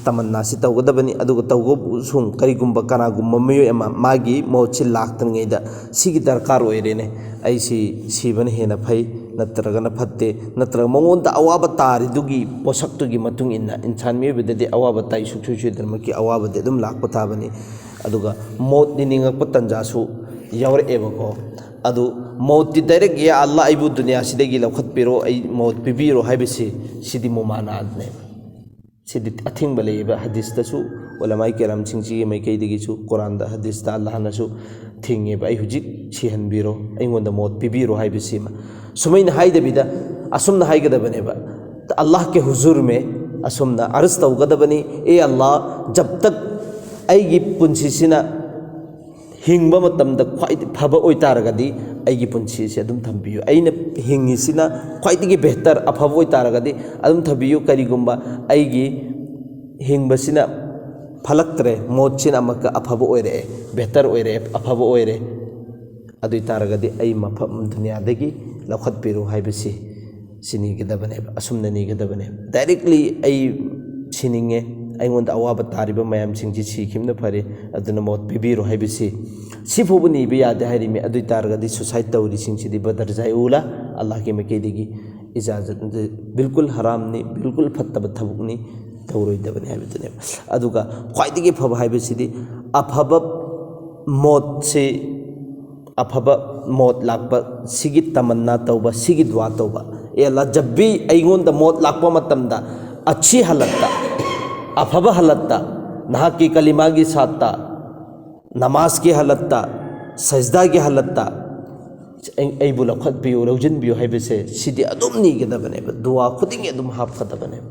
ꯇꯃꯟꯅꯥꯁꯤ ꯇꯧꯒꯗꯕꯅꯤ꯫ ꯑꯗꯨꯒ ꯇꯧꯕꯁꯨꯡ ꯀꯔꯤꯒꯨꯝꯕ ꯀꯅꯥꯒꯨꯝꯕ ꯃꯤꯑꯣꯏ ꯑꯃ ꯃꯥꯒꯤ ꯃꯧꯠꯁꯤ ꯂꯥꯛꯇ꯭ꯔꯤꯉꯩꯗ ꯁꯤꯒꯤ ꯗꯔꯀꯥꯔ ꯑꯣꯏꯔꯦꯅꯦ, ꯑꯩꯁꯤ ꯁꯤꯕꯅ ꯍꯦꯟꯅ ꯐꯩ ꯅꯠꯇ꯭ꯔꯒꯅ ꯐꯠꯇꯦ, ꯅꯠꯇ꯭ꯔꯒ ꯃꯉꯣꯟꯗ ꯑꯋꯥꯕ ꯇꯥꯔꯤꯗꯨꯒꯤ ꯄꯣꯠꯁꯛꯇꯨꯒꯤ ꯃꯇꯨꯡ ꯏꯟꯅ ꯏꯟꯁꯥꯟ ꯃꯤꯑꯣꯏꯕꯗꯗꯤ ꯑꯋꯥꯕ ꯇꯥꯏ, ꯁꯨꯡꯁꯣꯏ ꯁꯣꯏꯗꯅꯃꯛꯀꯤ ꯑꯋꯥꯕꯗꯤ ꯑꯗꯨꯝ ꯂꯥꯛꯄ ꯇꯥꯕꯅꯤ꯫ ꯑꯗꯨꯒ ꯃꯧꯠ ꯅꯤꯅꯤꯡꯉꯛꯄ ꯇꯟꯖꯥꯁꯨ ꯌꯥꯎꯔꯛꯑꯦꯕꯀꯣ꯫ ꯑꯗꯨ ꯃꯧꯠꯇꯤ ꯗꯥꯏꯔꯦꯛ "ꯌꯥ ꯑꯜꯂꯥꯍ, ꯑꯩꯕꯨ ꯗꯨꯅꯤꯌꯥꯁꯤꯗꯒꯤ ꯂꯧꯈꯠꯄꯤꯔꯣ, ꯑꯩ ꯃꯧꯠ ꯄꯤꯕꯤꯔꯣ" ꯍꯥꯏꯕꯁꯤ, ꯁꯤꯗꯤ ꯃꯨꯃꯥꯅꯥꯠꯅꯦꯕ꯫ ꯁꯤꯗꯤ ꯑꯊꯤꯡꯕ ꯂꯩꯌꯦꯕ꯫ ꯍꯗꯤꯁꯇꯁꯨ, ꯎꯂꯃꯥꯏ ꯀꯦꯔꯥꯝꯁꯤꯡꯁꯤꯒꯤ ꯃꯥꯏꯀꯩꯗꯒꯤꯁꯨ, ꯀꯨꯔꯥꯟꯗ, ꯍꯗꯤꯁꯇ ꯑꯜꯂꯥꯍꯅꯁꯨ ꯊꯤꯡꯉꯦꯕ, "ꯑꯩ ꯍꯧꯖꯤꯛ ꯁꯤꯍꯟꯕꯤꯔꯣ, ꯑꯩꯉꯣꯟꯗ ꯃꯣꯠ ꯄꯤꯕꯤꯔꯣ" ꯍꯥꯏꯕꯁꯤꯃ꯫ ꯁꯨꯃꯥꯏꯅ ꯍꯥꯏꯗꯕꯤꯗ ꯑꯁꯨꯝꯅ ꯍꯥꯏꯒꯗꯕꯅꯦꯕ, "ꯑꯜꯂꯥꯍ ꯀꯦ ꯍꯨꯖꯨꯔ ꯃꯦ", ꯑꯁꯨꯝꯅ ꯑꯔꯖ ꯇꯧꯒꯗꯕꯅꯤ, "ꯑꯦ ꯑꯜꯂꯥꯍ, ꯖꯕ ꯇꯛ ꯑꯩꯒꯤ ꯄꯨꯟꯁꯤꯁꯤꯅ ꯍꯤꯡꯕ ꯃꯇꯝꯗ ꯈ꯭ꯋꯥꯏꯗꯒꯤ ꯐꯕ ꯑꯣꯏꯇꯥꯔꯒꯗꯤ ꯑꯩꯒꯤ ꯄꯨꯟꯁꯤꯁꯦ ꯑꯗꯨꯝ ꯊꯝꯕꯤꯌꯨ꯫ ꯑꯩꯅ ꯍꯤꯡꯉꯤꯁꯤꯅ ꯈ꯭ꯋꯥꯏꯗꯒꯤ ꯕꯦꯍꯇꯔ, ꯑꯐꯕ ꯑꯣꯏꯇꯥꯔꯒꯗꯤ ꯑꯗꯨꯝ ꯊꯝꯕꯤꯌꯨ꯫ ꯀꯔꯤꯒꯨꯝꯕ ꯑꯩꯒꯤ ꯍꯤꯡꯕꯁꯤꯅ ꯐꯠꯂꯛꯇ꯭ꯔꯦ, ꯃꯣꯠꯁꯤꯅ ꯑꯃꯨꯛꯀ ꯑꯐꯕ ꯑꯣꯏꯔꯛꯑꯦ, ꯕꯦꯍꯇꯔ ꯑꯣꯏꯔꯛꯑꯦ, ꯑꯐꯕ ꯑꯣꯏꯔꯦ, ꯑꯗꯨ ꯑꯣꯏ ꯇꯥꯔꯒꯗꯤ ꯑꯩ ꯃꯐꯝ ꯗꯨꯅꯤꯌꯥꯗꯒꯤ ꯂꯧꯈꯠꯄꯤꯔꯣ ꯍꯥꯏꯕꯁꯤ, ꯁꯤ ꯅꯤꯒꯗꯕꯅꯦꯕ, ꯑꯁꯨꯝꯅ ꯅꯤꯒꯗꯕꯅꯦꯕ꯫ ꯗꯥꯏꯔꯦꯛꯂꯤ ꯑꯩ ꯁꯤꯅꯤꯡꯉꯦ, ꯑꯩꯉꯣꯟꯗ ꯑꯋꯥꯕ ꯇꯥꯔꯤꯕ ꯃꯌꯥꯝꯁꯤꯡꯁꯤ ꯁꯤꯈꯤꯕꯅ ꯐꯔꯦ, ꯑꯗꯨꯅ ꯃꯣꯠ ꯄꯤꯕꯤꯔꯣ ꯍꯥꯏꯕꯁꯤ, ꯁꯤ ꯐꯥꯎꯕ ꯅꯤꯕ ꯌꯥꯗꯦ ꯍꯥꯏꯔꯤꯃꯤ꯫ ꯑꯗꯨ ꯑꯣꯏ ꯇꯥꯔꯒꯗꯤ ꯁꯨꯁꯥꯏꯠ ꯇꯧꯔꯤꯁꯤꯡꯁꯤꯗꯤ ꯕꯗꯔꯖꯥꯏ ꯎꯂꯥ, ꯑꯜꯂꯥꯍꯒꯤ ꯃꯥꯏꯀꯩꯗꯒꯤ ꯏꯖꯥꯖꯠ, ꯕꯤꯜꯀꯨꯜ ꯍꯔꯥꯝꯅꯤ, ꯕꯤꯜꯀꯨꯜ ꯐꯠꯇꯕ ꯊꯕꯛꯅꯤ, ꯇꯧꯔꯣꯏꯗꯕꯅꯤ ꯍꯥꯏꯕꯗꯨꯅꯦꯕ꯫ ꯑꯗꯨꯒ ꯈ꯭ꯋꯥꯏꯗꯒꯤ ꯐꯕ ꯍꯥꯏꯕꯁꯤꯗꯤ ꯑꯐꯕ ꯃꯣꯠꯁꯤ, ꯑꯐꯕ ꯃꯣꯠ ꯂꯥꯛꯄ, ꯁꯤꯒꯤ ꯇꯃꯟꯅꯥ ꯇꯧꯕ, ꯁꯤꯒꯤ ꯗꯨꯋꯥ ꯇꯧꯕ꯫ "ꯑꯦ ꯑꯜꯂꯥꯍ, ꯖꯕ ꯚꯤ ꯑꯩꯉꯣꯟꯗ ꯃꯣꯠ ꯂꯥꯛꯄ ꯃꯇꯝꯗ, ꯑꯆꯤ ꯍꯥꯂꯠꯇ, ꯑꯐꯕ ꯍꯥꯂꯠꯇ, ꯅꯍꯥꯛꯀꯤ ꯀꯂꯤꯃꯥꯒꯤ ꯁꯥꯠꯇ, ꯅꯃꯥꯖꯀꯤ ꯍꯥꯂꯠꯇ, ꯁꯖꯗꯥꯒꯤ ꯍꯥꯂꯠꯇ ꯑꯩ-, ꯑꯩꯕꯨ ꯂꯧꯈꯠꯄꯤꯌꯨ, ꯂꯧꯁꯤꯟꯕꯤꯌꯨ" ꯍꯥꯏꯕꯁꯦ, ꯁꯤꯗꯤ ꯑꯗꯨꯝ ꯅꯤꯒꯗꯕꯅꯦꯕ, ꯗꯨꯋꯥ ꯈꯨꯗꯤꯡꯒꯤ ꯑꯗꯨꯝ ꯍꯥꯞꯀꯗꯕꯅꯦꯕ꯫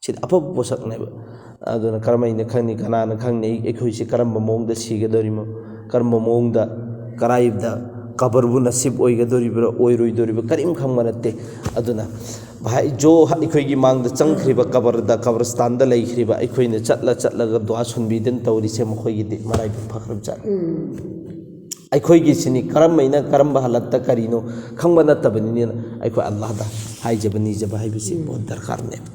ꯁꯤꯗꯤ ꯑꯐꯕ ꯄꯣꯠꯁꯛꯅꯦꯕ꯫ ꯑꯗꯨꯅ ꯀꯔꯝꯍꯥꯏꯅ ꯈꯪꯅꯤ, ꯀꯅꯥꯅ ꯈꯪꯅꯤ ꯑꯩ-, ꯑꯩꯈꯣꯏꯁꯤ ꯀꯔꯝꯕ ꯃꯑꯣꯡꯗ ꯁꯤꯒꯗꯧꯔꯤꯃꯣ, ꯀꯔꯝꯕ ꯃꯑꯣꯡꯗ, ꯀꯔꯥꯏꯗ ꯀꯕꯔꯕꯨ ꯅꯁꯤꯕ ꯑꯣꯏꯒꯗꯧꯔꯤꯕ꯭ꯔꯥ, ꯑꯣꯏꯔꯣꯏꯗꯧꯔꯤꯕ꯭ꯔꯥ, ꯀꯔꯤꯝ ꯈꯪꯕ ꯅꯠꯇꯦ꯫ ꯑꯗꯨꯅ ꯚꯥꯏ ꯖꯣ ꯑꯩꯈꯣꯏꯒꯤ ꯃꯥꯡꯗ ꯆꯪꯈ꯭ꯔꯤꯕ ꯀꯕꯔꯗ, ꯀꯕꯔꯁꯇꯥꯟꯗ ꯂꯩꯈ꯭ꯔꯤꯕ ꯑꯩꯈꯣꯏꯅ ꯆꯠꯂ ꯆꯠꯂꯒ ꯗꯨꯋꯥ ꯁꯨꯟꯕꯤꯗꯅ ꯇꯧꯔꯤꯁꯦ, ꯃꯈꯣꯏꯒꯤꯗꯤ ꯃꯔꯥꯏꯕꯛ ꯐꯈ꯭ꯔꯕ ꯖꯥꯠꯅꯤ꯫ ꯑꯩꯈꯣꯏꯒꯤꯁꯤꯅꯤ ꯀꯔꯝꯕꯩꯅ ꯀꯔꯝꯕ ꯍꯥꯂꯠꯇ ꯀꯔꯤꯅꯣ ꯈꯪꯕ ꯅꯠꯇꯕꯅꯤꯅ, ꯑꯩꯈꯣꯏ ꯑꯜꯂꯥꯍꯗ ꯍꯥꯏꯖꯕ ꯅꯤꯖꯕ ꯍꯥꯏꯕꯁꯤ ꯄꯣꯠ ꯗꯔꯀꯥꯔꯅꯦꯕ꯫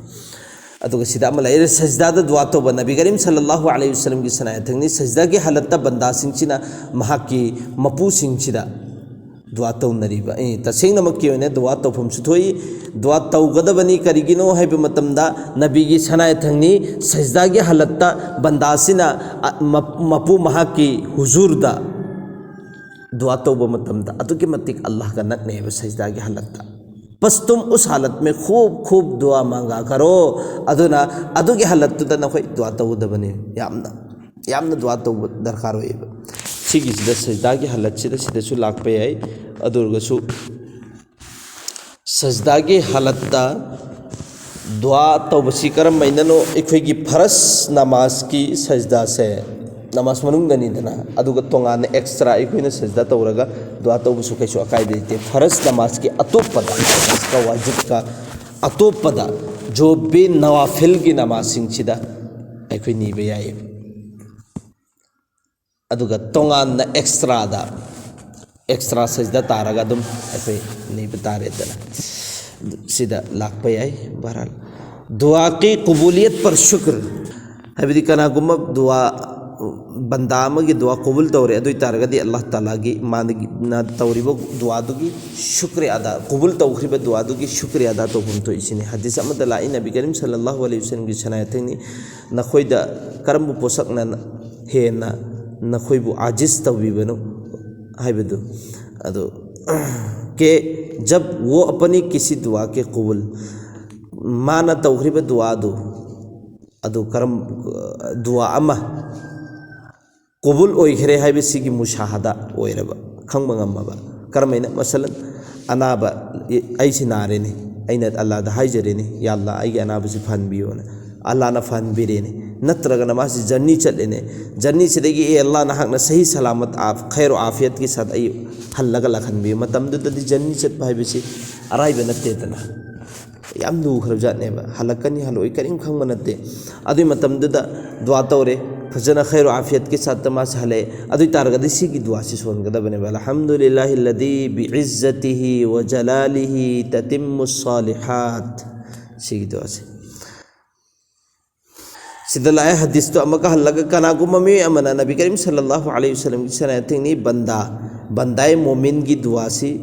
ꯑꯗꯨꯒ ꯁꯤꯗ ꯑꯃ ꯂꯩꯔꯦ, ꯁꯖꯗꯥꯗ ꯗꯨꯋꯥ ꯇꯧꯕ꯫ ꯅꯕꯤ ꯀꯔꯤꯝ ꯁꯜꯂꯜꯂꯥꯍꯨ ꯑꯂꯩꯍꯤ ꯋꯁꯜꯂꯝꯒꯤ ꯁꯅꯥꯌꯥꯊꯪꯅꯤ꯫ ꯁꯖꯗꯥꯒꯤ ꯍꯥꯂꯠꯇ ꯕꯟꯗꯥꯁꯤꯡꯁꯤꯅ ꯃꯍꯥꯛꯀꯤ ꯃꯄꯨꯁꯤꯡꯁꯤꯗ ꯗꯨꯋꯥ ꯇꯧꯅꯔꯤꯕ꯫ ꯑꯦ, ꯇꯁꯦꯡꯅꯃꯛꯀꯤ ꯑꯣꯏꯅ ꯗꯨꯋꯥ ꯇꯧꯐꯝꯁꯨ ꯊꯣꯛꯏ꯫ ꯗꯨꯋꯥ ꯇꯧꯒꯗꯕꯅꯤ꯫ ꯀꯔꯤꯒꯤꯅꯣ ꯍꯥꯏꯕ ꯃꯇꯝꯗ ꯅꯕꯤꯒꯤ ꯁꯅꯥꯌꯥꯊꯪꯅꯤ ꯁꯖꯗꯥꯒꯤ ꯍꯥꯂꯠꯇ ꯕꯟꯗꯥꯁꯤꯅ, ꯑ, ꯃ-, ꯃꯄꯨ ꯃꯍꯥꯛꯀꯤ ꯍꯨꯖꯨꯔꯗ ꯗꯨꯋꯥ ꯇꯧꯕ ꯃꯇꯝꯗ ꯑꯗꯨꯛꯀꯤ ꯃꯇꯤꯛ ꯑꯜꯂꯥꯍꯒ ꯅꯛꯅꯩꯑꯕ ꯁꯖꯗꯥꯒꯤ ꯍꯥꯂꯠꯇ꯫ बस तुम उस हालत में खूब खूब दुआ मांगा करो. ꯑꯗꯨꯅ ꯑꯗꯨꯒꯤ ꯍꯥꯂꯠꯇꯨꯗ ꯅꯈꯣꯏ ꯗꯨꯋꯥ ꯇꯧꯒꯗꯕꯅꯤ. ꯌꯥꯝꯅ, ꯌꯥꯝꯅ ꯗꯨꯋꯥ ꯇꯧꯕ ꯗꯔꯀꯥꯔ ꯑꯣꯏꯌꯦꯕ. ꯁꯤꯒꯤꯁꯤꯗ ꯁꯖꯗꯥꯒꯤ ꯍꯥꯂꯠꯁꯤꯗ ꯁꯤꯗꯁꯨ ꯂꯥꯛꯄ ꯌꯥꯏ. ꯑꯗꯨ ꯑꯣꯏꯔꯒꯁꯨ ꯁꯖꯗꯥꯒꯤ ꯍꯥꯂꯠꯇ ꯗꯨꯋꯥ ꯇꯧꯕꯁꯤ ꯀꯔꯝꯍꯥꯏꯅꯅꯣ? ꯑꯩꯈꯣꯏꯒꯤ ꯐꯔꯁ ꯅꯃꯥꯖꯀꯤ ꯁꯖꯗꯥꯁꯦ ꯅꯃꯥꯖ ꯃꯅꯨꯡꯗꯅꯤꯗꯅ, ꯑꯗꯨꯒ ꯇꯣꯉꯥꯟꯅ ꯑꯦꯛꯁꯇ꯭ꯔꯥ ꯑꯩꯈꯣꯏꯅ ꯁꯖꯗꯥ ꯇꯧꯔꯒ ꯗꯨꯋꯥ ꯇꯧꯕꯁꯨ ꯀꯩꯁꯨ ꯑꯀꯥꯏꯕ ꯂꯩꯇꯦ. ꯐꯔꯁ ꯅꯃꯥꯖꯀꯤ ꯑꯇꯣꯞꯄꯗ, ꯐꯔꯁꯀ ꯋꯥꯖꯤꯕꯀ ꯑꯇꯣꯞꯄꯗ, ꯖꯣꯕꯤ ꯅꯋꯥꯐꯤꯜꯒꯤ ꯅꯃꯥꯖꯁꯤꯡꯁꯤꯗ ꯑꯩꯈꯣꯏ ꯅꯤꯕ ꯌꯥꯏꯌꯦꯕ. ꯑꯗꯨꯒ ꯇꯣꯉꯥꯟꯅ ꯑꯦꯛꯁꯇ꯭ꯔꯥꯗ, ꯑꯦꯛꯁꯇ꯭ꯔꯥ ꯁꯖꯗꯥ ꯇꯥꯔꯒ ꯑꯗꯨꯝ ꯑꯩꯈꯣꯏ ꯅꯤꯕ ꯇꯥꯔꯦꯗꯅ. ꯁꯤꯗ ꯂꯥꯛꯄ ꯌꯥꯏ. ꯕꯍꯔꯍꯥꯜ, ꯗꯨꯋꯥ ꯀꯤ ꯀꯕꯨꯂꯤꯌꯠ ꯄꯔ ꯁꯨꯀ꯭ꯔ, ꯍꯥꯏꯕꯗꯤ ꯀꯅꯥꯒꯨꯝꯕ ꯗꯨꯋꯥ, ꯕꯟꯗꯥ ꯑꯃꯒꯤ ꯗꯨꯋꯥ ꯀꯕꯨꯜ ꯇꯧꯔꯦ, ꯑꯗꯨ ꯑꯣꯏ ꯇꯥꯔꯒꯗꯤ ꯑꯜꯂꯥꯍ ꯇꯥꯂꯥꯒꯤ ꯃꯥꯅ ꯇꯧꯔꯤꯕ ꯗꯨꯋꯥꯗꯨꯒꯤ ꯁꯨꯀ꯭ꯔꯤꯌꯥ ꯑꯗꯥ, ꯀꯕꯨꯜ ꯇꯧꯈ꯭ꯔꯤꯕ ꯗꯨꯋꯥꯗꯨꯒꯤ ꯁꯨꯀ꯭ꯔꯤꯌꯥ ꯑꯗꯥ ꯇꯧꯐꯝ ꯊꯣꯛꯏꯁꯤꯅꯤ. ꯍꯗꯤꯁ ꯑꯃꯗ ꯂꯥꯛꯏ, ꯅꯕꯤ ꯀꯔꯤꯝ ꯁꯜꯂꯜꯂꯥꯍꯨ ꯑꯂꯩꯍꯤ ꯋꯁꯜꯂꯝꯒꯤ ꯁꯅꯥꯌꯥꯊꯦꯡꯅꯤ, "ꯅꯈꯣꯏꯗ ꯀꯔꯝꯕ ꯄꯣꯠꯁꯛꯅ ꯍꯦꯟꯅ ꯅꯈꯣꯏꯕꯨ ꯑꯥꯖꯤꯖ ꯇꯧꯕꯤꯕꯅꯣ?" ꯍꯥꯏꯕꯗꯨ꯫ ꯑꯗꯨ, "ꯀꯦ ꯖꯕ ꯋꯣ ꯑꯄꯅꯤ ꯀꯤꯁꯤ ꯗꯨꯋꯥ ꯀꯦ ꯀꯕꯨꯜ", ꯃꯥꯅ ꯇꯧꯈ꯭ꯔꯤꯕ ꯗꯨꯋꯥꯗꯨ, ꯑꯗꯨ ꯀꯔꯝ, ꯗꯨꯋꯥ ꯑꯃ ꯀꯕꯨꯜ ꯑꯣꯏꯈ꯭ꯔꯦ ꯍꯥꯏꯕꯁꯤꯒꯤ ꯃꯨꯁꯥꯍꯗꯥ ꯑꯣꯏꯔꯕ, ꯈꯪꯕ ꯉꯝꯃꯕ꯫ ꯀꯔꯝꯍꯥꯏꯅ? ꯃꯁꯂꯟ, ꯑꯅꯥꯕ, "ꯑꯩꯁꯤ ꯅꯥꯔꯦꯅꯦ, ꯑꯩꯅ ꯑꯜꯂꯥꯗ ꯍꯥꯏꯖꯔꯦꯅꯦ, 'ꯌꯥ ꯑꯜꯂꯥ, ꯑꯩꯒꯤ ꯑꯅꯥꯕꯁꯤ ꯐꯍꯟꯕꯤꯌꯣꯅ'", ꯑꯜꯂꯥꯅ ꯐꯍꯟꯕꯤꯔꯦꯅꯦ꯫ ꯅꯠꯇ꯭ꯔꯒꯅ ꯃꯥꯁꯤ ꯖꯔꯅꯤ ꯆꯠꯂꯦꯅꯦ, ꯖꯔꯅꯤꯁꯤꯗꯒꯤ, "ꯑꯦ ꯑꯜꯂꯥ, ꯅꯍꯥꯛꯅ ꯁꯍꯤ ꯁꯂꯥꯃꯠ, ꯑꯥꯐ-, ꯈꯩꯔꯣ ꯑꯥꯐꯤꯌꯠꯀꯤ ꯁꯥꯠ ꯑꯩ ꯍꯜꯂꯒ ꯂꯥꯛꯍꯟꯕꯤꯌꯨ", ꯃꯇꯝꯗꯨꯗꯗꯤ ꯖꯔꯅꯤ ꯆꯠꯄ ꯍꯥꯏꯕꯁꯤ ꯑꯔꯥꯏꯕ ꯅꯠꯇꯦꯗꯅ꯫ ꯌꯥꯝ ꯂꯨꯈ꯭ꯔꯕ ꯖꯥꯠꯅꯦꯕ꯫ ꯍꯜꯂꯛꯀꯅꯤ, ꯍꯜꯂꯛꯑꯣꯏ, ꯀꯔꯤꯝ ꯈꯪꯕ ꯅꯠꯇꯦ꯫ ꯑꯗꯨꯏ ꯃꯇꯝꯗꯨꯗ ꯗꯨꯋꯥ ꯇꯧꯔꯦ, ꯐꯖꯅ ꯈꯩꯔꯣ ꯑꯥꯐꯤꯌꯠꯀꯤ ꯁꯥꯠꯇ ꯃꯥꯁꯦ ꯍꯜꯂꯛꯑꯦ꯫ ꯑꯗꯨ ꯑꯣꯏ ꯇꯥꯔꯒꯗꯤ ꯁꯤꯒꯤ ꯗꯨꯋꯥꯁꯤ ꯁꯣꯟꯒꯗꯕꯅꯦꯕ, "ꯑꯜꯍꯝꯗꯨꯂꯤꯜꯂꯥꯍꯤꯜꯂꯗꯤ ꯕꯤꯏꯖ꯭ꯖꯇꯤꯍꯤ ꯋꯖꯂꯥꯂꯤꯍꯤ ꯇꯇꯤꯝꯃꯨ ꯁꯥꯂꯤꯍꯥꯠ"꯫ ꯁꯤꯒꯤ ꯗꯨꯋꯥꯁꯦ꯫ ꯁꯤꯗ ꯂꯥꯛꯑꯦ, ꯍꯗꯤꯁꯇꯣ ꯑꯃꯨꯛꯀ ꯍꯜꯂꯒ, ꯀꯅꯥꯒꯨꯝꯕ ꯃꯤꯑꯣꯏ ꯑꯃꯅ ꯅꯕꯤ ꯀꯔꯤꯝ ꯁꯜꯂꯜꯂꯥꯍꯨ ꯑꯂꯩꯍꯤ ꯋꯁꯜꯂꯝꯒꯤ ꯁꯅꯥꯌꯥꯊꯦꯡꯅꯤ, "ꯕꯟꯗꯥ, ꯕꯟꯗꯥꯏ ꯃꯣꯃꯤꯟꯒꯤ ꯗꯨꯋꯥꯁꯤ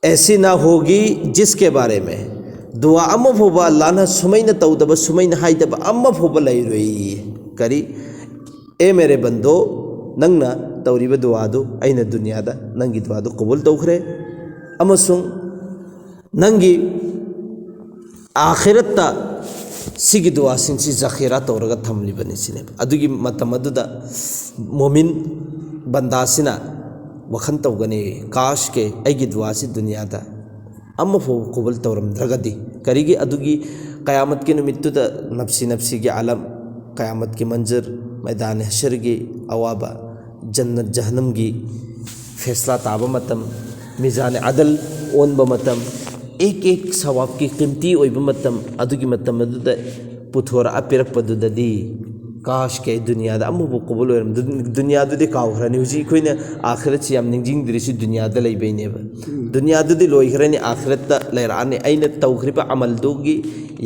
ꯑꯦꯁꯤ ꯅꯥ ꯍꯣꯒꯤ ꯖꯤꯁꯀꯦ ꯕꯥꯔꯦ ꯃꯦ", ꯗꯨꯋꯥ ꯑꯃ ꯐꯥꯎꯕ ꯑꯜꯂꯥꯅ ꯁꯨꯃꯩꯅ ꯇꯧꯗꯕ, ꯁꯨꯃꯩꯅ ꯍꯥꯏꯗꯕ ꯑꯃ ꯐꯥꯎꯕ ꯂꯩꯔꯣꯏ꯫ ꯀꯔꯤ? "ꯑꯦ ꯃꯦꯔꯦ ꯕꯟꯗꯣ, ꯅꯪꯅ ꯇꯧꯔꯤꯕ ꯗꯨꯋꯥꯗꯨ, ꯑꯩꯅ ꯗꯨꯅꯤꯌꯥꯗ ꯅꯪꯒꯤ ꯗꯨꯋꯥꯗꯨ ꯀꯕꯨꯜ ꯇꯧꯈ꯭ꯔꯦ, ꯑꯃꯁꯨꯡ ꯅꯪꯒꯤ ꯑꯥꯈꯤꯔꯠꯇ ꯁꯤꯒꯤ ꯗꯨꯋꯥꯁꯤꯡꯁꯤ ꯖꯈꯤꯔꯥ ꯇꯧꯔꯒ ꯊꯝꯂꯤꯕꯅꯤ ꯁꯤꯅꯦꯕ꯫ ꯑꯗꯨꯒꯤ ꯃꯇꯝ ꯑꯗꯨꯗ ꯃꯣꯃꯤꯟ ꯕꯟꯗꯥꯁꯤꯅ ꯋꯥꯈꯜ ꯇꯧꯒꯅꯤ, "ꯀꯥꯁ ꯀꯦ ꯑꯩꯒꯤ ꯗꯨꯋꯥꯁꯤ ꯗꯨꯅꯤꯌꯥꯗ ꯑꯃꯐꯥꯎ ꯀꯣꯕꯜ ꯇꯧꯔꯝꯗ꯭ꯔꯒꯗꯤ"꯫ ꯀꯔꯤꯒꯤ? ꯑꯗꯨꯒꯤ ꯀꯌꯥꯃꯠꯀꯤ ꯅꯨꯃꯤꯠꯇꯨꯗ ꯅꯞꯁꯤ ꯅꯞꯁꯤꯒꯤ ꯑꯥꯂꯝ, ꯀꯌꯥꯃꯠꯀꯤ ꯃꯟꯖꯔ, ꯃꯩꯗꯥꯟ ꯍꯁꯔꯒꯤ ꯑꯋꯥꯕ, ꯖꯟꯅꯠ ꯖꯍꯟꯅꯝꯒꯤ ꯐꯦꯁꯂꯥ ꯇꯥꯕ ꯃꯇꯝ, ꯃꯤꯖꯥꯟ ꯑꯗꯜ ꯑꯣꯟꯕ ꯃꯇꯝ, ꯑꯦꯛ ꯑꯦꯛ ꯁꯋꯥꯕꯀꯤ ꯀꯤꯝꯇꯤ ꯑꯣꯏꯕ ꯃꯇꯝ, ꯑꯗꯨꯒꯤ ꯃꯇꯝ ꯑꯗꯨꯗ ꯄꯨꯊꯣꯔꯛꯑ ꯄꯤꯔꯛꯄꯗꯨꯗꯗꯤ, "ꯀꯥꯁ ꯀꯦ ꯗꯨꯅꯤꯌꯥꯗ ꯑꯃꯐꯥꯎ ꯀꯣꯕꯜ ꯑꯣꯏꯔꯝ-, ꯗꯨ-, ꯗꯨꯅꯤꯌꯥꯗꯨꯗꯤ ꯀꯥꯎꯈ꯭ꯔꯅꯤ꯫ ꯍꯧꯖꯤꯛ ꯑꯩꯈꯣꯏꯅ ꯑꯥꯈꯤꯔꯠꯁꯤ ꯌꯥꯝ ꯅꯤꯡꯁꯤꯡꯗ꯭ꯔꯤꯁꯤ ꯗꯨꯅꯤꯌꯥꯗ ꯂꯩꯕꯩꯅꯦꯕ꯫ ꯗꯨꯅꯤꯌꯥꯗꯨꯗꯤ ꯂꯣꯏꯈ꯭ꯔꯅꯤ, ꯑꯥꯈꯤꯔꯠꯇ ꯂꯩꯔꯛꯑꯅꯤ꯫ ꯑꯩꯅ ꯇꯧꯈ꯭ꯔꯤꯕ ꯑꯃꯜꯗꯨꯒꯤ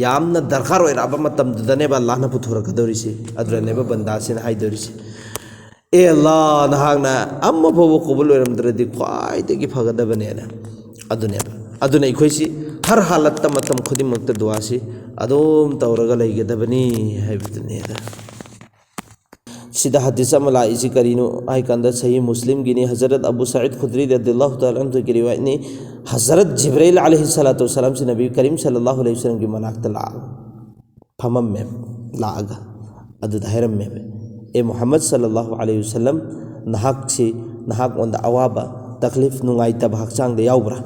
ꯌꯥꯝꯅ ꯗꯔꯀꯥꯔ ꯑꯣꯏꯔꯛꯑꯕ ꯃꯇꯝꯗꯨꯗꯅꯦꯕ ꯑꯜꯂꯥꯍꯅ ꯄꯨꯊꯣꯔꯛꯀꯗꯧꯔꯤꯁꯤ, ꯑꯗꯨꯗꯅꯦꯕ ꯕꯟꯗꯥꯁꯤꯅ ꯍꯥꯏꯗꯧꯔꯤꯁꯤ, 'ꯑꯦ ꯑꯜꯂꯥ, ꯅꯍꯥꯛꯅ ꯑꯃ ꯐꯥꯎꯕ ꯀꯣꯕꯜ ꯑꯣꯏꯔꯝꯗ꯭ꯔꯗꯤ ꯈ꯭ꯋꯥꯏꯗꯒꯤ ꯐꯒꯗꯕꯅꯦꯅ'꯫ ꯑꯗꯨꯅꯦꯕ꯫ ꯑꯗꯨꯅ ꯑꯩꯈꯣꯏꯁꯤ ꯍꯔ ꯍꯥꯂꯠꯇ, ꯃꯇꯝ ꯈꯨꯗꯤꯡꯃꯛꯇ ꯗꯨꯋꯥꯁꯤ ꯑꯗꯨꯝ ꯇꯧꯔꯒ ꯂꯩꯒꯗꯕꯅꯤ ꯍꯥꯏꯕꯗꯨꯅꯦꯗ꯫ ꯁꯤꯗ ꯍꯗꯤꯁ ꯑꯃ ꯂꯥꯛꯏꯁꯤ ꯀꯔꯤꯅꯣ ꯍꯥꯏ ꯀꯥꯟꯗ, ꯁꯍꯤ ꯃꯨꯁꯂꯤꯝꯒꯤꯅꯤ, ꯍꯖꯔꯠ ꯑꯕꯨ ꯁꯌꯤꯗ ꯈꯨꯗ꯭ꯔꯤ ꯔꯗꯤꯌꯜꯂꯥꯍꯨ ꯇꯥꯂꯥ ꯑꯟꯍꯨꯒꯤ ꯔꯤꯋꯥꯌꯠꯅꯤ꯫ ꯍꯖꯔꯠ ꯖꯤꯕ꯭ꯔꯥꯏꯜ ꯑꯂꯩꯍꯤ ꯁꯂꯥꯇꯨ ꯋꯁꯁꯂꯥꯝꯁꯤ ꯅꯕꯤ ꯀꯔꯤꯝ ꯁꯜꯂꯜꯂꯥꯍꯨ ꯑꯂꯩꯍꯤ ꯋꯁꯜꯂꯝꯒꯤ ꯃꯅꯥꯛꯇ ꯂꯥꯛꯑꯒ ꯐꯝꯃꯝꯃꯦ, ꯂꯥꯛꯑꯒ ꯑꯗꯨꯗ ꯍꯥꯏꯔꯝꯃꯦꯕ, "ꯑꯦ ꯃꯨꯍꯝꯃꯗ ꯁꯜꯂꯜꯂꯥꯍꯨ ꯑꯂꯩꯍꯤ ꯋꯁꯜꯂꯝ, ꯅꯍꯥꯛꯁꯤ, ꯅꯍꯥꯛꯉꯣꯟꯗ ꯑꯋꯥꯕ, ꯇꯛꯂꯤꯐ, ꯅꯨꯡꯉꯥꯏꯇꯕ ꯍꯛꯆꯥꯡꯗ ꯌꯥꯎꯕ꯭ꯔꯥ?"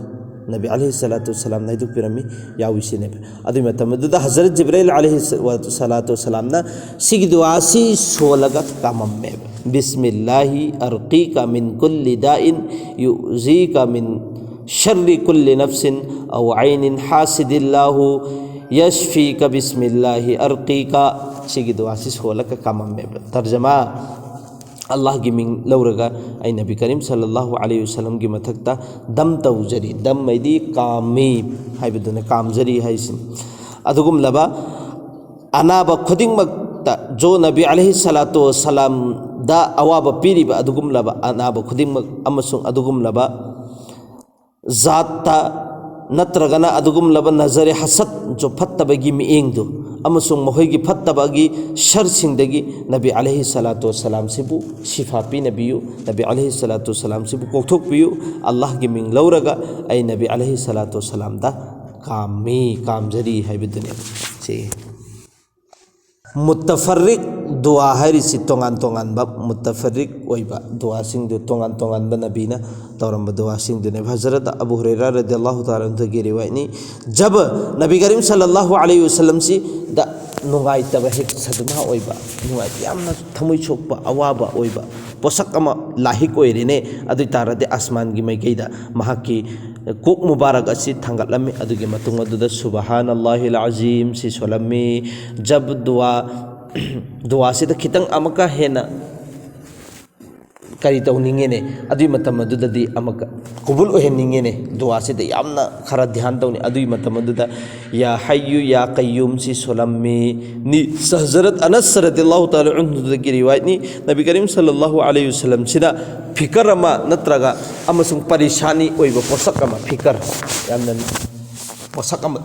ꯅꯕꯤ ꯑꯂꯩꯍꯤ ꯁꯂꯥꯇꯨ ꯋꯁꯁꯂꯥꯝꯅ ꯍꯥꯏꯗꯣꯛꯄꯤꯔꯝꯃꯤ, "ꯌꯥꯎꯏ" ꯁꯤꯅꯦꯕ꯫ ꯑꯗꯨꯒꯤ ꯃꯇꯝ ꯑꯗꯨꯗ ꯍꯖꯔꯠ ꯖꯤꯕ꯭ꯔꯥꯏꯜ ꯑꯂꯩꯍꯤ ꯁ-, ꯋ-, ꯁꯂꯥꯇꯨ ꯋꯁꯁꯂꯥꯝꯅ ꯁꯤꯒꯤ ꯗꯨꯋꯥꯁꯤ ꯁꯣꯜꯂꯒ ꯀꯥꯝꯃꯝꯃꯦꯕ꯫ "ꯕꯤꯁꯃꯤꯜꯂꯥꯍꯤ ꯑꯔꯀꯤꯀ ꯃꯤꯟ ꯀꯨꯜꯂꯤ ꯗꯥꯏꯟ ꯌꯨꯖꯤꯀ ꯃꯤꯟ ꯁꯔ꯭ꯔꯤ ꯀꯨꯜꯂꯤ ꯅꯐꯁꯤꯟ ꯑꯧ ꯑꯩꯅꯤꯟ ꯍꯥꯁꯤꯗꯤꯜꯂꯥꯍꯨ ꯌꯁꯐꯤꯀ ꯕꯤꯁꯃꯤꯜꯂꯥꯍꯤ ꯑꯔꯀꯤꯀ"꯫ ꯁꯤꯒꯤ ꯗꯨꯋꯥꯁꯤ ꯁꯣꯜꯂꯒ ꯀꯥꯝꯃꯝꯃꯦꯕ꯫ ꯇꯔꯖꯃꯥ: ꯑꯜꯂꯥꯍꯒꯤ ꯃꯤꯡ ꯂꯧꯔꯒ ꯑꯩ ꯅꯕꯤ ꯀꯔꯤꯝ ꯁꯜꯂꯜꯂꯥꯍꯨ ꯑꯂꯩꯍꯤ ꯋꯁꯜꯂꯝꯒꯤ ꯃꯊꯛꯇ ꯗꯝ ꯇꯧꯖꯔꯤ꯫ ꯗꯝ ꯍꯥꯏꯗꯤ ꯀꯥꯝꯃꯤ ꯍꯥꯏꯕꯗꯨꯅ ꯀꯥꯝꯖꯔꯤ ꯍꯥꯏꯁꯤꯅꯤ꯫ ꯑꯗꯨꯒꯨꯝꯂꯕ ꯑꯅꯥꯕ ꯈꯨꯗꯤꯡꯃꯛꯇ, ꯖꯣ ꯅꯕꯤ ꯑꯂꯩꯍꯤ ꯁꯂꯥꯇꯨ ꯋꯁꯁꯂꯥꯝꯗ ꯑꯋꯥꯕ ꯄꯤꯔꯤꯕ ꯑꯗꯨꯒꯨꯝꯂꯕ ꯑꯅꯥꯕ ꯈꯨꯗꯤꯡꯃꯛ ꯑꯃꯁꯨꯡ ꯑꯗꯨꯒꯨꯝꯂꯕ ꯖꯥꯠꯇ ꯅꯠꯇ꯭ꯔꯒꯅ ꯑꯗꯨꯒꯨꯝꯂꯕ ꯅꯖꯔꯦ ꯍꯁꯠ, ꯖꯣ ꯐꯠꯇꯕꯒꯤ ꯃꯤꯠꯌꯦꯡꯗꯨ, ꯑꯃꯁꯨꯡ ꯃꯈꯣꯏꯒꯤ ꯐꯠꯇꯕꯒꯤ ꯁꯔꯁꯤꯡꯗꯒꯤ ꯅꯕꯤ ꯑꯂꯩꯍꯤ ꯁꯂꯥꯇꯨ ꯋꯁꯁꯂꯥꯝꯁꯤꯕꯨ ꯁꯤꯐꯥ ꯄꯤꯅꯕꯤꯌꯨ, ꯅꯕꯤ ꯑꯂꯩꯍꯤ ꯁꯂꯥꯇꯨ ꯋꯁꯁꯂꯥꯝꯁꯤꯕꯨ ꯀꯣꯛꯊꯣꯛꯄꯤꯌꯨ꯫ ꯑꯜꯂꯥꯍꯒꯤ ꯃꯤꯡ ꯂꯧꯔꯒ ꯑꯩ ꯅꯕꯤ ꯑꯂꯩꯍꯤ ꯁꯂꯥꯇꯨ ꯋꯁꯁꯂꯥꯝꯗ ꯀꯥꯝꯃꯤ, ꯀꯥꯝꯖꯔꯤ ꯍꯥꯏꯕꯗꯨꯅꯦꯕ꯫ ꯁꯤ ꯃꯨꯇꯐꯔꯤꯛ ꯗꯨꯋꯥ ꯍꯥꯏꯔꯤꯁꯤ ꯇꯣꯉꯥꯟ ꯇꯣꯉꯥꯟꯕ, ꯃꯨꯇꯐꯔꯤꯛ ꯑꯣꯏꯕ ꯗꯨꯋꯥꯁꯤꯡꯗꯨ, ꯇꯣꯉꯥꯟ ꯇꯣꯉꯥꯟꯕ ꯅꯕꯤꯅ ꯇꯧꯔꯝꯕ ꯗꯨꯋꯥꯁꯤꯡꯗꯨꯅꯦꯕ꯫ ꯍꯖꯔꯠ ꯑꯕꯨ ꯍꯨꯔꯩꯔꯥ ꯔꯗꯤꯌꯜꯂꯥꯍꯨ ꯇꯥꯂꯥ ꯑꯟꯍꯨꯗꯒꯤ ꯔꯤꯋꯥꯌꯠꯅꯤ꯫ ꯖꯕ ꯅꯕꯤ ꯀꯔꯤꯝ ꯁꯜꯂꯜꯂꯥꯍꯨ ꯑꯂꯩꯍꯤ ꯋꯁꯜꯂꯝꯁꯤꯗ ꯅꯨꯡꯉꯥꯏꯇꯕ, ꯍꯦꯛ ꯁꯗꯃꯥ ꯑꯣꯏꯕ, ꯅꯨꯡꯉꯥꯏ-, ꯌꯥꯝꯅ ꯊꯃꯣꯏ ꯁꯣꯛꯄ, ꯑꯋꯥꯕ ꯑꯣꯏꯕ ꯄꯣꯠꯁꯛ ꯑꯃ ꯂꯥꯍꯤꯛ ꯑꯣꯏꯔꯦꯅꯦ꯫ ꯑꯗꯨ ꯑꯣꯏ ꯇꯥꯔꯗꯤ ꯑꯁꯃꯥꯟꯒꯤ ꯃꯥꯏꯀꯩꯗ ꯃꯍꯥꯛꯀꯤ ꯀꯣꯛ ꯃꯨꯕꯥꯔꯛ ꯑꯁꯤ ꯊꯥꯡꯒꯠꯂꯝꯃꯤ꯫ ꯑꯗꯨꯒꯤ ꯃꯇꯨꯡ ꯑꯗꯨꯗ ꯁꯨꯕꯍꯥꯅꯜꯂꯥꯍꯤꯜ ꯑꯖꯤꯝ ꯁꯤ ꯁꯣꯜꯂꯝꯃꯤ꯫ ꯖꯕ ꯗꯨꯋꯥ, ꯗꯨꯋꯥꯁꯤꯗ ꯈꯤꯇꯪ ꯑꯃꯨꯛꯀ ꯍꯦꯟꯅ ꯀꯔꯤ ꯇꯧꯅꯤꯡꯉꯦꯅꯦ? ꯑꯗꯨꯒꯤ ꯃꯇꯝ ꯑꯗꯨꯗꯗꯤ ꯑꯃꯨꯛꯀ ꯀꯨꯕꯨꯜ ꯑꯣꯏꯍꯟꯅꯤꯡꯉꯦꯅꯦ꯫ ꯗꯨꯋꯥꯁꯤꯗ ꯌꯥꯝꯅ ꯈꯔ ꯙ꯭ꯌꯥꯟ ꯇꯧꯅꯤ꯫ ꯑꯗꯨꯒꯤ ꯃꯇꯝ ꯑꯗꯨꯗ ꯌꯥ ꯍꯩꯌꯨ ꯌꯥ ꯀꯩꯌꯨꯝ ꯁꯤ ꯁꯣꯜꯂꯝꯃꯤ꯫ ꯅꯤ, ꯍꯖꯔꯠ ꯑꯅꯁ ꯔꯗꯤꯌꯜꯂꯥꯍꯨ ꯇꯥꯂꯥ ꯑꯟꯍꯨꯗꯒꯤ ꯔꯤꯋꯥꯌꯠꯅꯤ꯫ ꯅꯕꯤ ꯀꯔꯤꯝ ꯁꯜꯂꯜꯂꯥꯍꯨ ꯑꯂꯩꯍꯤ ꯋꯁꯜꯂꯝꯁꯤꯅ ꯐꯤꯀꯔ ꯑꯃ ꯅꯠꯇ꯭ꯔꯒ ꯑꯃꯁꯨꯡ ꯄꯔꯤꯁꯥꯅꯤ ꯑꯣꯏꯕ ꯄꯣꯠꯁꯛ ꯑꯃ, ꯐꯤꯀꯔ, ꯌꯥꯝꯅ ꯄꯣꯠꯁꯛ ꯑꯃ,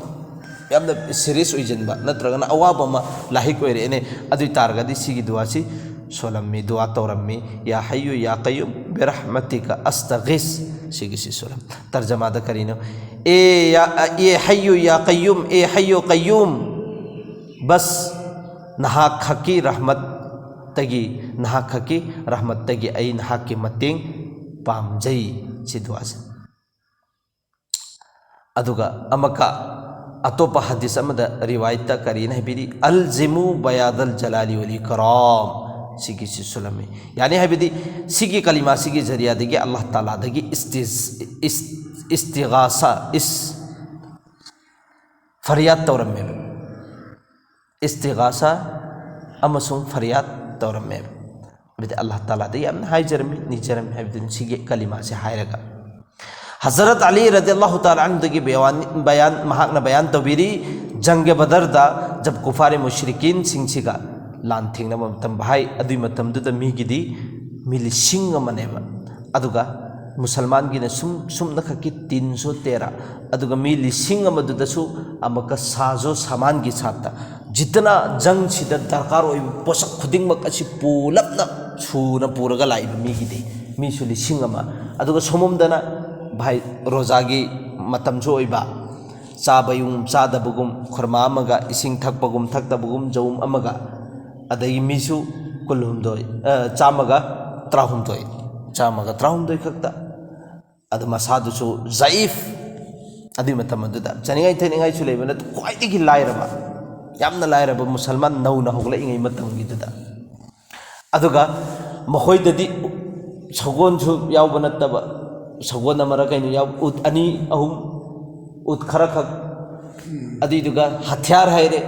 ꯌꯥꯝꯅ ꯁꯤꯔꯤꯌꯁ ꯑꯣꯏꯁꯤꯟꯕ ꯅꯠꯇ꯭ꯔꯒꯅ ꯑꯋꯥꯕ ꯑꯃ ꯂꯥꯍꯤꯛ ꯑꯣꯏꯔꯛꯑꯦꯅꯦ꯫ ꯑꯗꯨ ꯑꯣꯏ ꯇꯥꯔꯒꯗꯤ ꯁꯤꯒꯤ ꯗꯨꯋꯥꯁꯤ ꯁꯣꯜꯂꯝꯃꯤ, ꯗꯨꯋꯥ ꯇꯧꯔꯝꯃꯤ, ꯌꯥ ꯍꯩꯌꯨ ꯌꯥ ꯀꯩꯌꯨꯝ ꯕꯤꯔꯍꯃꯇꯤꯀ ꯑꯁꯇꯒꯤꯁ꯫ ꯁꯤꯒꯤꯁꯤ ꯁꯣꯜꯂꯝ꯫ ꯇꯔꯖꯃꯥꯗ ꯀꯔꯤꯅꯣ? ꯑꯦ ꯌꯥ, ꯑꯦ ꯍꯩꯌꯨ ꯌꯥ ꯀꯩꯌꯨꯝ, ꯑꯦ ꯍꯩꯌꯨ ꯀꯩꯌꯨꯝ, ꯕꯁ ꯅꯍꯥꯛ ꯈꯛꯀꯤ ꯔꯍꯃꯠꯇꯒꯤ, ꯅꯍꯥꯛ ꯈꯛꯀꯤ ꯔꯍꯃꯠꯇꯒꯤ ꯑꯩ ꯅꯍꯥꯛꯀꯤ ꯃꯇꯦꯡ ꯄꯥꯝꯖꯩ꯫ ꯁꯤ ꯗꯨꯋꯥꯁꯦ꯫ ꯑꯗꯨꯒ ꯑꯃꯨꯛꯀ ꯑꯇꯣꯞꯄ ꯍꯗꯤꯁ ꯑꯃꯗ ꯔꯤꯋꯥꯌꯠꯇ ꯀꯔꯤꯅ ꯍꯥꯏꯕꯤꯔꯤ? "ꯑꯜꯖꯤꯃꯨ ꯕꯌꯥꯗꯜ ꯖꯂꯥꯂꯤ ꯋꯥꯂꯤ ꯀꯔꯥꯝ", ꯁꯤꯒꯤꯁꯤ ꯁꯨꯂꯝꯃꯤ꯫ ꯌꯥꯅꯤ ꯍꯥꯏꯕꯗꯤ ꯁꯤꯒꯤ ꯀꯂꯤꯃꯥꯁꯤꯒꯤ ꯖꯔꯤꯌꯥꯗꯒꯤ ꯑꯜꯂꯥꯍ ꯇꯥꯂꯥꯗꯒꯤ ꯏꯁꯇꯤꯁ-, ꯏꯁ-, ꯏꯁꯇꯤꯒꯥꯁꯥ, ꯏꯁ-, ꯐꯔꯤꯌꯥꯗ ꯇꯧꯔꯝꯃꯦꯕ꯫ ꯏꯁꯇꯤꯒꯥꯁꯥ ꯑꯃꯁꯨꯡ ꯐꯔꯤꯌꯥꯗ ꯇꯧꯔꯝꯃꯦꯕ꯫ ꯍꯥꯏꯕꯗꯤ ꯑꯜꯂꯥꯍ ꯇꯥꯂꯥꯗ ꯌꯥꯝꯅ ꯍꯥꯏꯖꯔꯝꯃꯤ, ꯅꯤꯖꯔꯝꯃꯤ ꯍꯥꯏꯕꯗꯨꯅꯤ ꯁꯤꯒꯤ ꯀꯂꯤꯃꯥꯁꯦ ꯍꯥꯏꯔꯒ꯫ ꯍꯖꯔꯠ ꯑꯂꯤ ꯔꯗꯤꯌꯜꯂꯥꯍꯨ ꯇꯥꯂꯥ ꯑꯟꯍꯨꯗꯒꯤ ꯕꯌꯥꯟ, ꯕꯌꯥꯟ, ꯃꯍꯥꯛꯅ ꯕꯌꯥꯟ ꯇꯧꯕꯤꯔꯤ, ꯖꯪꯒꯦ ꯕꯗꯔꯗ ꯖꯕ ꯀꯨꯐꯥꯔꯦ ꯃꯨꯁ꯭ꯔꯤꯀꯤꯟꯁꯤꯡꯁꯤꯒ ꯂꯥꯟ ꯊꯦꯡꯅꯕ ꯃꯇꯝ ꯚꯥꯏ, ꯑꯗꯨꯏ ꯃꯇꯝꯗꯨꯗ ꯃꯤꯒꯤꯗꯤ ꯃꯤ ꯂꯤꯁꯤꯡ ꯑꯃꯅꯦꯕ, ꯑꯗꯨꯒ ꯃꯨꯁꯜꯃꯥꯟꯒꯤꯅ ꯁꯨꯝ, ꯁꯨꯝꯅꯈꯛꯀꯤ ꯇꯤꯟꯁꯨ ꯇꯦꯔꯥ, ꯑꯗꯨꯒ ꯃꯤ ꯂꯤꯁꯤꯡ ꯑꯃꯗꯨꯗꯁꯨ ꯑꯃꯨꯛꯀ ꯁꯥꯖꯣ ꯁꯥꯃꯥꯟꯒꯤ ꯁꯥꯠꯇ ꯖꯤꯇꯅ ꯖꯪꯁꯤꯗ ꯗꯔꯀꯥꯔ ꯑꯣꯏꯕ ꯄꯣꯠꯁꯛ ꯈꯨꯗꯤꯡꯃꯛ ꯑꯁꯤ ꯄꯨꯂꯞꯅ ꯁꯨꯅ ꯄꯨꯔꯒ ꯂꯥꯛꯏꯕ ꯃꯤꯒꯤꯗꯤ ꯃꯤꯁꯨ ꯂꯤꯁꯤꯡ ꯑꯃ꯫ ꯑꯗꯨꯒ ꯁꯣꯝꯂꯣꯝꯗꯅ ꯚꯥꯏ ꯔꯣꯖꯥꯒꯤ ꯃꯇꯝꯁꯨ ꯑꯣꯏꯕ, ꯆꯥꯕꯒꯨꯝ ꯆꯥꯗꯕꯒꯨꯝ, ꯈꯨꯔꯃꯥ ꯑꯃꯒ ꯏꯁꯤꯡ ꯊꯛꯄꯒꯨꯝ ꯊꯛꯇꯕꯒꯨꯝ ꯖꯧꯝ ꯑꯃꯒ, ꯑꯗꯒꯤ ꯃꯤꯁꯨ ꯀꯨꯟꯍꯨꯝꯗꯣꯏ, ꯑ, ꯆꯥꯝꯃꯒ ꯇꯔꯥꯍꯨꯝꯗꯣꯏ, ꯆꯥꯝꯃꯒ ꯇꯔꯥꯍꯨꯝꯗꯣꯏ ꯈꯛꯇ꯫ ꯑꯗꯨ ꯃꯁꯥꯗꯨꯁꯨ ꯖꯌꯤꯐ꯫ ꯑꯗꯨꯒꯤ ꯃꯇꯝ ꯑꯗꯨꯗ ꯆꯥꯅꯤꯡꯉꯥꯏ ꯊꯛꯅꯤꯡꯉꯥꯏꯁꯨ ꯂꯩꯕ ꯅꯠꯇꯦ, ꯈ꯭ꯋꯥꯏꯗꯒꯤ ꯂꯥꯏꯔꯕ, ꯌꯥꯝꯅ ꯂꯥꯏꯔꯕ ꯃꯨꯁꯜꯃꯥꯟ ꯅꯧꯅ ꯍꯧꯒꯠꯂꯛꯏꯉꯩ ꯃꯇꯝꯒꯤꯗꯨꯗ꯫ ꯑꯗꯨꯒ ꯃꯈꯣꯏꯗꯗꯤ ꯁꯒꯣꯜꯁꯨ ꯌꯥꯎꯕ ꯅꯠꯇꯕ, ꯁꯒꯣꯜ ꯑꯃꯔ ꯀꯩꯅꯣ ꯌꯥꯎ, ꯎꯠ ꯑꯅꯤ ꯑꯍꯨꯝ, ꯎꯠ ꯈꯔ ꯈꯛ, ꯑꯗꯨꯏꯗꯨꯒ ꯍꯊꯤꯌꯥꯔ ꯍꯥꯏꯔꯦ,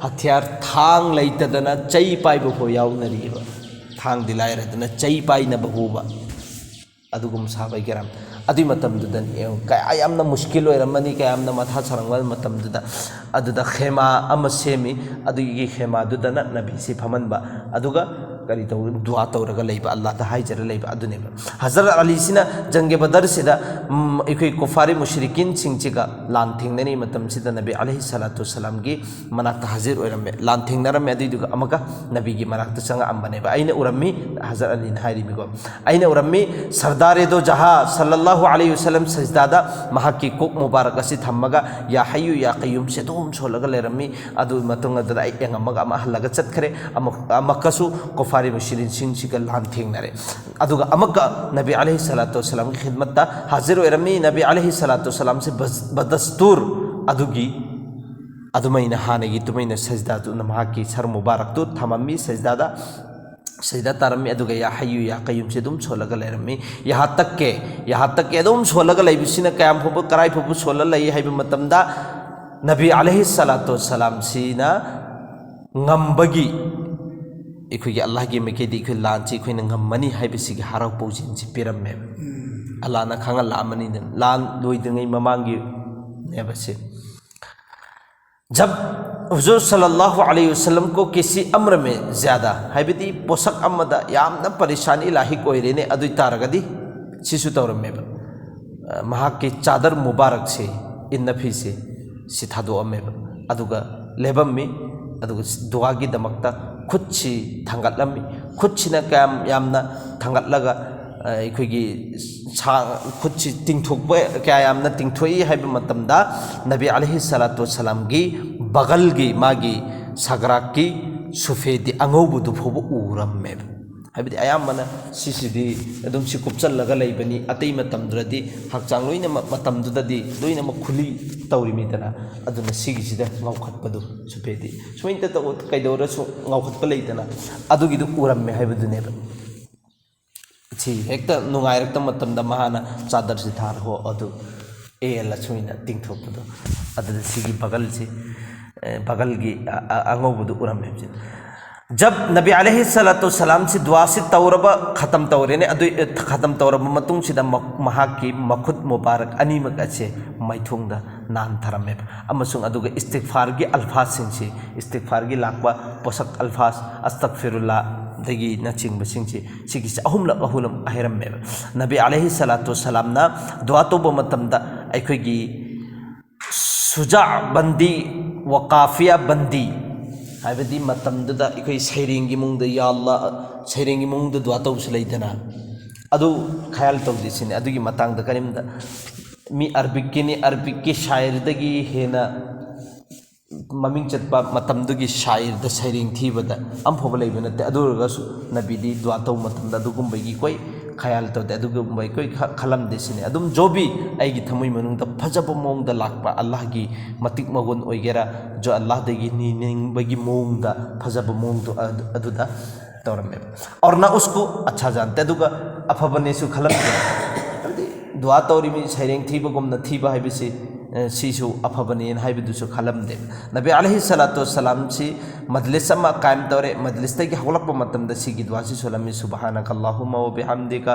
ꯍꯊꯤꯌꯥꯔ ꯊꯥꯡ ꯂꯩꯇꯗꯅ ꯆꯩ ꯄꯥꯏꯕ ꯐꯥꯎ ꯌꯥꯎꯅꯔꯤꯑꯕ꯫ ꯊꯥꯡꯗꯤ ꯂꯥꯏꯔꯗꯅ ꯆꯩ ꯄꯥꯏꯅꯕ ꯐꯥꯎꯕ꯫ ꯑꯗꯨꯒꯨꯝ ꯁꯥꯕ ꯀꯔꯥꯝ꯫ ꯑꯗꯨꯏ ꯃꯇꯝꯗꯨꯗꯅꯤ ꯌꯦꯡꯉꯨ, ꯀꯌꯥ ꯌꯥꯝꯅ ꯃꯨꯁꯀꯤꯜ ꯑꯣꯏꯔꯝꯃꯅꯤ, ꯀꯌꯥ ꯌꯥꯝꯅ ꯃꯊꯥ ꯁꯥꯔꯝꯒꯅꯤ ꯃꯇꯝꯗꯨꯗ꯫ ꯑꯗꯨꯗ ꯈꯦꯃꯥ ꯑꯃ ꯁꯦꯝꯃꯤ, ꯑꯗꯨꯒꯤ ꯈꯦꯃꯥꯗꯨꯗꯅ ꯅꯕꯤꯁꯤ ꯐꯝꯍꯟꯕ, ꯑꯗꯨꯒ ꯀꯔꯤ ꯇꯧ, ꯗꯨꯋꯥ ꯇꯧꯔꯒ ꯂꯩꯕ, ꯑꯜꯂꯥꯍꯗ ꯍꯥꯏꯖꯔ ꯂꯩꯕ ꯑꯗꯨꯅꯦꯕ꯫ ꯍꯖꯔꯠ ꯑꯂꯤꯁꯤꯅ ꯖꯪꯒꯦ ꯕꯗꯔꯁꯤꯗ, ꯎꯝ, ꯑꯩꯈꯣꯏ ꯀꯨꯐꯥꯔꯤ ꯃꯨꯁ꯭ꯔꯤꯀꯤꯟꯁꯤꯡꯁꯤꯒ ꯂꯥꯟ ꯊꯦꯡꯅꯔꯤ ꯃꯇꯝꯁꯤꯗ ꯅꯕꯤ ꯑꯂꯩꯍꯤ ꯁꯂꯥꯇꯨ ꯁꯂꯥꯝꯒꯤ ꯃꯅꯥꯛꯇ ꯍꯥꯖꯤꯔ ꯑꯣꯏꯔꯝꯃꯦ, ꯂꯥꯟ ꯊꯦꯡꯅꯔꯝꯃꯦ꯫ ꯑꯗꯨꯏꯗꯨꯒ ꯑꯃꯒ ꯅꯕꯤꯒꯤ ꯃꯅꯥꯛꯇ ꯆꯪꯉꯛꯑꯝꯕꯅꯦꯕ꯫ "ꯑꯩꯅ ꯎꯔꯝꯃꯤ", ꯍꯖꯔꯠ ꯑꯂꯤꯅ ꯍꯥꯏꯔꯤꯕꯀꯣ, "ꯑꯩꯅ ꯎꯔꯝꯃꯤ ꯁꯔꯗꯥꯔꯦꯗꯣ ꯖꯍꯥ ꯁꯜꯂꯜꯂꯥꯍꯨ ꯑꯂꯩꯍꯤ ꯋꯁꯜꯂꯝ ꯁꯖꯗꯥꯗ ꯃꯍꯥꯛꯀꯤ ꯀꯣꯛ ꯃꯨꯕꯥꯔꯛ ꯑꯁꯤ ꯊꯝꯃꯒ ꯌꯥ ꯍꯩꯌꯨ ꯌꯥ ꯀꯩꯌꯨꯝꯁꯦ ꯑꯗꯨꯝ ꯁꯣꯜꯂꯒ ꯂꯩꯔꯝꯃꯤ꯫ ꯑꯗꯨ ꯃꯇꯨꯡ ꯑꯗꯨꯗ ꯑꯩ ꯌꯦꯡꯉꯝꯃꯒ ꯑꯃ ꯍꯜꯂꯒ ꯆꯠꯈ꯭ꯔꯦ꯫ ꯑꯃꯨꯛ-, ꯑꯃꯨꯛꯀꯁꯨ ꯀꯨꯐꯥꯔꯤ ꯃꯨꯁ꯭ꯔꯤꯀꯤꯟꯁꯤꯡꯁꯤꯒ ꯂꯥꯟ ꯊꯦꯡꯅꯔꯦ꯫ ꯑꯗꯨꯒ ꯑꯃꯨꯛꯀ ꯅꯕꯤ ꯑꯂꯩꯍꯤ ꯁꯂꯥꯇꯨ ꯋꯁꯂꯥꯝꯒꯤ ꯈꯤꯗꯃꯠꯇ ꯍꯥꯖꯤꯔ ꯑꯣꯏꯔꯝꯃꯤ꯫ ꯅꯕꯤ ꯑꯂꯩꯍꯤ ꯁꯂꯥꯇꯨ ꯋꯁꯂꯥꯝꯁꯦ ꯕꯁ-, ꯕꯗꯁꯇꯨꯔ ꯑꯗꯨꯒꯤ ꯑꯗꯨꯃꯥꯏꯅ ꯍꯥꯟꯅꯒꯤ ꯑꯗꯨꯃꯥꯏꯅ ꯁꯖꯗꯥꯗꯨꯅ ꯃꯍꯥꯛꯀꯤ ꯁꯔ ꯃꯨꯕꯥꯔꯛꯇꯨ ꯊꯝꯃꯝꯃꯤ, ꯁꯖꯗꯥꯗ, ꯁꯖꯗꯥ ꯇꯥꯔꯝꯃꯤ꯫ ꯑꯗꯨꯒ ꯌꯥ ꯍꯩꯌꯨ ꯌꯥ ꯀꯩꯌꯨꯝꯁꯦ ꯑꯗꯨꯝ ꯁꯣꯜꯂꯒ ꯂꯩꯔꯝꯃꯤ꯫ ꯌꯥꯍꯥ ꯇꯛꯀꯦ, ꯌꯥꯍꯥ ꯇꯛꯀꯦ ꯑꯗꯨꯝ ꯁꯣꯜꯂꯒ ꯂꯩꯕꯁꯤꯅ ꯀꯌꯥꯝ ꯐꯥꯎꯕ, ꯀꯔꯥꯏ ꯐꯥꯎꯕ ꯁꯣꯜꯂ ꯂꯩ ꯍꯥꯏꯕ ꯃꯇꯝꯗ, ꯅꯕꯤ ꯑꯂꯩꯍꯤ ꯁꯂꯥꯇꯨ ꯁꯂꯥꯝꯁꯤꯅ ꯉꯝꯕꯒꯤ, ꯑꯩꯈꯣꯏꯒꯤ ꯑꯜꯂꯥꯍꯒꯤ ꯃꯥꯏꯀꯩꯗ ꯑꯩꯈꯣꯏ ꯂꯥꯟꯁꯤ ꯑꯩꯈꯣꯏꯅ ꯉꯝꯃꯅꯤ ꯍꯥꯏꯕꯁꯤꯒꯤ ꯍꯔꯥꯎ ꯄꯥꯎꯖꯦꯜꯁꯤ ꯄꯤꯔꯝꯃꯦꯕ꯫ ꯑꯜꯂꯥꯍꯅ ꯈꯪꯍꯜꯂꯛꯑꯃꯅꯤꯅ, ꯂꯥꯟ ꯂꯣꯏꯗ꯭ꯔꯤꯉꯩ ꯃꯃꯥꯡꯒꯤꯅꯦꯕ ꯁꯤ꯫ "जब हुजूर सल्लल्लाहु अलैहि वसल्लम को किसी अम्र में ज़्यादा", ꯍꯥꯏꯕꯗꯤ ꯄꯣꯠꯁꯛ ꯑꯃꯗ ꯌꯥꯝꯅ ꯄꯔꯤꯁꯥꯅꯤ ꯂꯥꯍꯤꯛ ꯑꯣꯏꯔꯦꯅꯦ, ꯑꯗꯨ ꯑꯣꯏ ꯇꯥꯔꯒꯗꯤ ꯁꯤꯁꯨ ꯇꯧꯔꯝꯃꯦꯕ꯫ ꯑ, ꯃꯍꯥꯛꯀꯤ ꯆꯥꯗꯔ ꯃꯨꯕꯥꯔꯛꯁꯦ, ꯏꯟꯅꯐꯤꯁꯦ, ꯁꯤ ꯊꯥꯗꯣꯛꯑꯝꯃꯦꯕ꯫ ꯑꯗꯨꯒ ꯂꯦꯞꯄꯝꯃꯤ꯫ ꯑꯗꯨꯒ ꯗꯨꯋꯥꯒꯤꯗꯃꯛꯇ ꯈꯨꯠꯁꯤ ꯊꯥꯡꯒꯠꯂꯝꯃꯤ꯫ ꯈꯨꯠꯁꯤꯅ ꯀꯌꯥꯝ ꯌꯥꯝꯅ ꯊꯥꯡꯒꯠꯂꯒ, ꯑ, ꯑꯩꯈꯣꯏꯒꯤ ꯁꯥ-, ꯈꯨꯠꯁꯤ ꯇꯤꯡꯊꯣꯛꯄ, ꯀꯌꯥ ꯌꯥꯝꯅ ꯇꯤꯡꯊꯣꯛꯏ ꯍꯥꯏꯕ ꯃꯇꯝꯗ, ꯅꯕꯤ ꯑꯂꯩꯍꯤ ꯁꯂꯥꯇꯨ ꯋꯁꯂꯥꯝꯒꯤ ꯕꯒꯜꯒꯤ, ꯃꯥꯒꯤ ꯁꯒ꯭ꯔꯥꯛꯀꯤ ꯁꯨꯐꯦꯗꯤ ꯑꯉꯧꯕꯗꯨ ꯐꯥꯎꯕ ꯎꯔꯝꯃꯦꯕ꯫ ꯍꯥꯏꯕꯗꯤ ꯑꯌꯥꯝꯕꯅ ꯁꯤꯁꯤꯗꯤ ꯑꯗꯨꯝ ꯁꯤ ꯀꯨꯞꯁꯜꯂꯒ ꯂꯩꯕꯅꯤ, ꯑꯇꯩ ꯃꯇꯝꯗꯨꯗꯗꯤ ꯍꯛꯆꯥꯡ ꯂꯣꯏꯅꯃꯛ, ꯃꯇꯝꯗꯨꯗꯗꯤ ꯂꯣꯏꯅꯃꯛ ꯈꯨꯂꯤ ꯇꯧꯔꯤꯃꯤꯗꯅ, ꯑꯗꯨꯅ ꯁꯤꯒꯤꯁꯤꯗ ꯉꯧꯈꯠꯄꯗꯨ ꯁꯨꯐꯦꯗꯤ ꯁꯨꯃꯥꯏꯅ ꯇꯧ-, ꯀꯩꯗꯧꯔꯁꯨ ꯉꯧꯈꯠꯄ ꯂꯩꯗꯅ, ꯑꯗꯨꯒꯤꯗꯨ ꯎꯔꯝꯃꯦ ꯍꯥꯏꯕꯗꯨꯅꯦꯕ꯫ ꯁꯤ ꯍꯦꯛꯇ ꯅꯨꯡꯉꯥꯏꯔꯛꯇ ꯃꯇꯝꯗ ꯃꯍꯥꯛꯅ ꯆꯥꯗꯔꯁꯤ ꯊꯥꯔꯣ, ꯑꯗꯨ ꯑꯦꯜꯂ ꯁꯨꯃꯥꯏꯅ ꯇꯤꯡꯊꯣꯛꯄꯗꯣ, ꯑꯗꯨꯗ ꯁꯤꯒꯤ ꯕꯒꯜꯁꯤ, ꯑꯦ, ꯕꯒꯜꯒꯤ ꯑ-, ꯑ-, ꯑꯉꯧꯕꯗꯨ ꯎꯔꯝꯃꯦ ꯍꯥꯏꯕꯁꯤ꯫ ꯖꯕ ꯅꯕꯤ ꯑꯂꯩꯍꯤ ꯁꯂꯥꯇꯨ ꯁꯂꯥꯝꯁꯤ ꯗꯨꯋꯥꯁꯤ ꯇꯧꯔꯕ, ꯈꯇꯝ ꯇꯧꯔꯦꯅꯦ꯫ ꯑꯗꯨ, ꯑꯦ, ꯈꯇꯝ ꯇꯧꯔꯕ ꯃꯇꯨꯡꯁꯤꯗ ꯃ-, ꯃꯍꯥꯛꯀꯤ ꯃꯈꯨꯠ ꯃꯨꯕꯥꯔꯛ ꯑꯅꯤꯃꯛ ꯑꯁꯦ ꯃꯥꯏꯊꯣꯡꯗ ꯅꯥꯟꯊꯔꯝꯃꯦꯕ꯫ ꯑꯃꯁꯨꯡ ꯑꯗꯨꯒ ꯏꯁꯇꯤꯒꯐꯥꯔꯒꯤ ꯑꯜꯐꯥꯖꯁꯤꯡꯁꯤ, ꯏꯁꯇꯤꯒꯐꯥꯔꯒꯤ ꯂꯥꯛꯄ ꯄꯣꯁꯛ ꯑꯜꯐꯥꯖ, ꯑꯁꯇꯛꯐꯤꯔꯨꯜꯂꯥꯗꯒꯤꯅꯆꯤꯡꯕꯁꯤꯡꯁꯤ, ꯁꯤꯒꯤꯁꯤ ꯑꯍꯨꯝꯂꯛ ꯑꯍꯨꯝꯂꯛ ꯍꯥꯏꯔꯝꯃꯦꯕ꯫ ꯅꯕꯤ ꯑꯂꯩꯍꯤ ꯁꯂꯥꯇꯨ ꯁꯂꯥꯝꯅ ꯗꯨꯋꯥ ꯇꯧꯕ ꯃꯇꯝꯗ ꯑꯩꯈꯣꯏꯒꯤ ꯁꯨꯖꯥ ꯕꯟꯗꯤ ꯋꯥ ꯀꯥꯐꯤꯌꯥ ꯕꯟꯗꯤ ꯍꯥꯏꯕꯗꯤ ꯃꯇꯝꯗꯨꯗ ꯑꯩꯈꯣꯏ ꯁꯩꯔꯦꯡꯒꯤ ꯃꯑꯣꯡꯗ, "ꯌꯥ ꯑꯜꯂꯥ", ꯁꯩꯔꯦꯡꯒꯤ ꯃꯑꯣꯡꯗ ꯗꯨꯋꯥ ꯇꯧꯕꯁꯨ ꯂꯩꯗꯅ, ꯑꯗꯨ ꯈꯌꯥꯜ ꯇꯧꯗꯦ ꯁꯤꯅꯤ꯫ ꯑꯗꯨꯒꯤ ꯃꯇꯥꯡꯗ ꯀꯔꯤꯝꯇ ꯃꯤ ꯑꯔꯕꯤꯛꯀꯤꯅꯤ, ꯑꯔꯕꯤꯛꯀꯤ ꯁꯥꯏꯔꯗꯒꯤ ꯍꯦꯟꯅ ꯃꯃꯤꯡ ꯆꯠꯄ ꯃꯇꯝꯗꯨꯒꯤ ꯁꯥꯏꯔꯗ ꯁꯩꯔꯦꯡ ꯊꯤꯕꯗ ꯑꯝꯐꯥꯎꯕ ꯂꯩꯕ ꯅꯠꯇꯦ꯫ ꯑꯗꯨ ꯑꯣꯏꯔꯒꯁꯨ ꯅꯕꯤꯗꯤ ꯗꯨꯋꯥ ꯇꯧꯕ ꯃꯇꯝꯗ ꯑꯗꯨꯒꯨꯝꯕꯒꯤ ꯀꯣꯏ ꯈꯌꯥꯜ ꯇꯧꯗꯦ, ꯑꯗꯨꯒꯨꯝꯕꯒꯤ ꯀꯣꯏ ꯈ-, ꯈꯜꯂꯝꯗꯦ ꯁꯤꯅꯤ꯫ ꯑꯗꯨꯝ ꯖꯣꯕꯤ ꯑꯩꯒꯤ ꯊꯃꯣꯏ ꯃꯅꯨꯡꯗ ꯐꯖꯕ ꯃꯑꯣꯡꯗ ꯂꯥꯛꯄ ꯑꯜꯂꯥꯍꯒꯤ ꯃꯇꯤꯛ ꯃꯒꯨꯟ ꯑꯣꯏꯒꯦꯔꯥ, ꯖꯣ ꯑꯜꯂꯥꯍꯗꯒꯤ ꯅꯤꯅꯤꯡꯕꯒꯤ ꯃꯑꯣꯡꯗ ꯐꯖꯕ ꯃꯑꯣꯡꯗꯣ ꯑꯗꯨ-, ꯑꯗꯨꯗ ꯇꯧꯔꯝꯃꯦꯕ꯫ "ꯑꯣꯔ ꯅ ꯎꯁꯀꯨ ꯑꯆꯥ ꯖꯥꯟꯇꯦ", ꯑꯗꯨꯒ ꯑꯐꯕꯅꯦꯁꯨ ꯈꯜꯂꯝꯗꯦ꯫ ꯍꯥꯏꯕꯗꯤ ꯗꯨꯋꯥ ꯇꯧꯔꯤꯃꯤ ꯁꯩꯔꯦꯡ ꯊꯤꯕꯒꯨꯝꯅ ꯊꯤꯕ ꯍꯥꯏꯕꯁꯤ, ꯑꯦ, ꯁꯤꯁꯨ ꯑꯐꯕꯅꯦꯅ ꯍꯥꯏꯕꯗꯨꯁꯨ ꯈꯜꯂꯝꯗꯦ꯫ ꯅꯕꯤ ꯑꯂꯩꯍꯤ ꯁꯂꯥꯇꯨ ꯋꯁꯂꯥꯝꯁꯤ ꯃꯖꯂꯤꯁ ꯑꯃ ꯀꯥꯏꯝ ꯇꯧꯔꯦ꯫ ꯃꯖꯂꯤꯁꯇꯒꯤ ꯍꯧꯒꯠꯂꯛꯄ ꯃꯇꯝꯗ ꯁꯤꯒꯤ ꯗꯨꯋꯥꯁꯤ ꯁꯣꯜꯂꯝꯃꯤ: "ꯁꯨꯕꯍꯥꯅꯀ ꯑꯜꯂꯥꯍꯨꯝꯃ ꯋ ꯕꯤꯍꯝꯗꯤꯀ,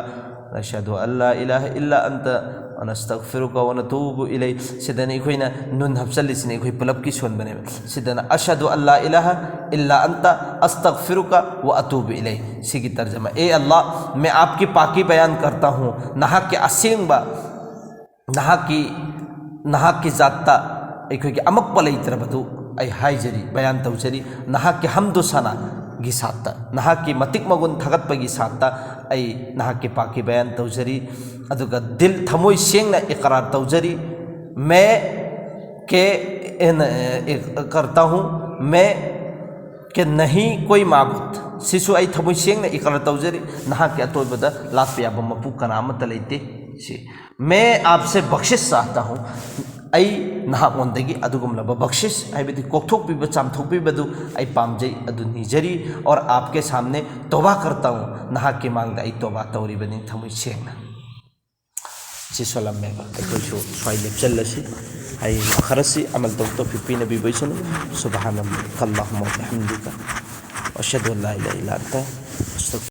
ꯅꯁꯍꯗꯨ ꯑꯜꯂꯥ ꯏꯂꯥꯍ ꯏꯜꯂꯥ ꯑꯟꯇ, ꯋ ꯅꯁꯇꯒꯐꯤꯔꯨꯀ ꯋ ꯅꯇꯨꯕꯨ ꯏꯂꯩ"꯫ ꯁꯤꯗꯅ ꯑꯩꯈꯣꯏꯅ ꯅꯨꯟ ꯍꯥꯞꯆꯜꯂꯤꯁꯤꯅ ꯑꯩꯈꯣꯏ ꯄꯨꯂꯞꯀꯤ ꯁꯣꯟꯕꯅꯦꯕ꯫ ꯁꯤꯗꯅ "ꯑꯁꯍꯗꯨ ꯑꯜꯂꯥ ꯏꯂꯥꯍ ꯏꯜꯂꯥ ꯑꯟꯇ, ꯑꯁꯇꯒꯐꯤꯔꯨꯀ ꯋ ꯑꯇꯨꯕꯨ ꯏꯂꯩ"꯫ ꯁꯤꯒꯤ ꯇꯔꯖꯃꯥ: "ꯑꯦ ꯑꯜꯂꯥ, ꯃꯦ ꯑꯥꯞꯀꯤ ꯄꯥꯀꯤ ꯕꯌꯥꯟ ꯀꯔꯇꯥ ꯍꯨ", ꯅꯍꯥꯛꯀꯤ ꯑꯁꯦꯡꯕ, ꯅꯍꯥꯛꯀꯤ, ꯅꯍꯥꯛꯀꯤ ꯖꯥꯠꯇ ꯑꯩꯈꯣꯏꯒꯤ ꯑꯃꯛꯄ ꯂꯩꯇ꯭ꯔꯕꯗꯨ ꯑꯩ ꯍꯥꯏꯖꯔꯤ, ꯕꯌꯥꯟ ꯇꯧꯖꯔꯤ꯫ ꯅꯍꯥꯛꯀꯤ ꯍꯝꯗꯣ ꯁꯅꯥꯒꯤ ꯁꯥꯠꯇ, ꯅꯍꯥꯛꯀꯤ ꯃꯇꯤꯛ ꯃꯒꯨꯟ ꯊꯥꯒꯠꯄꯒꯤ ꯁꯥꯠꯇ ꯑꯩ ꯅꯍꯥꯛꯀꯤ ꯄꯥꯛꯀꯤ ꯕꯌꯥꯟ ꯇꯧꯖꯔꯤ꯫ ꯑꯗꯨꯒ ꯗꯤꯜ, ꯊꯃꯣꯏ ꯁꯦꯡꯅ ꯏꯀꯔꯥꯔ ꯇꯧꯖꯔꯤ꯫ मैं के करता हूँ, मैं के नहीं कोई माबूद꯫ ꯁꯤꯁꯨ ꯑꯩ ꯊꯃꯣꯏ ꯁꯦꯡꯅ ꯏꯀꯔꯥꯔ ꯇꯧꯖꯔꯤ, ꯅꯍꯥꯛꯀꯤ ꯑꯇꯣꯏꯕꯗ ꯂꯥꯠꯄ ꯌꯥꯕ ꯃꯄꯨ ꯀꯅꯥ ꯑꯃꯠꯇ ꯂꯩꯇꯦ꯫ ꯁꯤ, मैं आपसे बख्शिश चाहता हूँ, ꯑꯩ ꯅꯍꯥꯛꯉꯣꯟꯗꯒꯤ ꯑꯗꯨꯒꯨꯝꯂꯕ ꯕꯈꯁꯤꯁ, ꯍꯥꯏꯕꯗꯤ ꯀꯣꯛꯊꯣꯛꯄꯤꯕ, ꯆꯥꯝꯊꯣꯛꯄꯤꯕꯗꯨ ꯑꯩ ꯄꯥꯝꯖꯩ, ꯑꯗꯨ ꯅꯤꯖꯔꯤ꯫ और आपके सामने तौबा करता हूँ, ꯅꯍꯥꯛꯀꯤ ꯃꯥꯡꯗ ꯑꯩ ꯇꯣꯕꯥ ꯇꯧꯔꯤꯕꯅꯤ ꯊꯃꯣꯏ ꯁꯦꯡꯅ꯫ ꯁꯤ ꯁꯣꯜꯂꯝꯃꯦꯕ꯫ ꯑꯩꯈꯣꯏꯁꯨ ꯁ꯭ꯋꯥꯏ ꯂꯦꯞꯆꯜꯂꯁꯤ꯫ ꯍꯌꯦꯡ ꯈꯔꯁꯤ ꯑꯃꯜ ꯇꯧ ꯇꯧꯐꯤꯛ ꯄꯤꯅꯕꯤꯕ ꯑꯣꯏꯁꯅꯨ꯫ سبحان اللهم وبحمدك، أشهد أن لا إله إلا أنت، أستغفرك꯫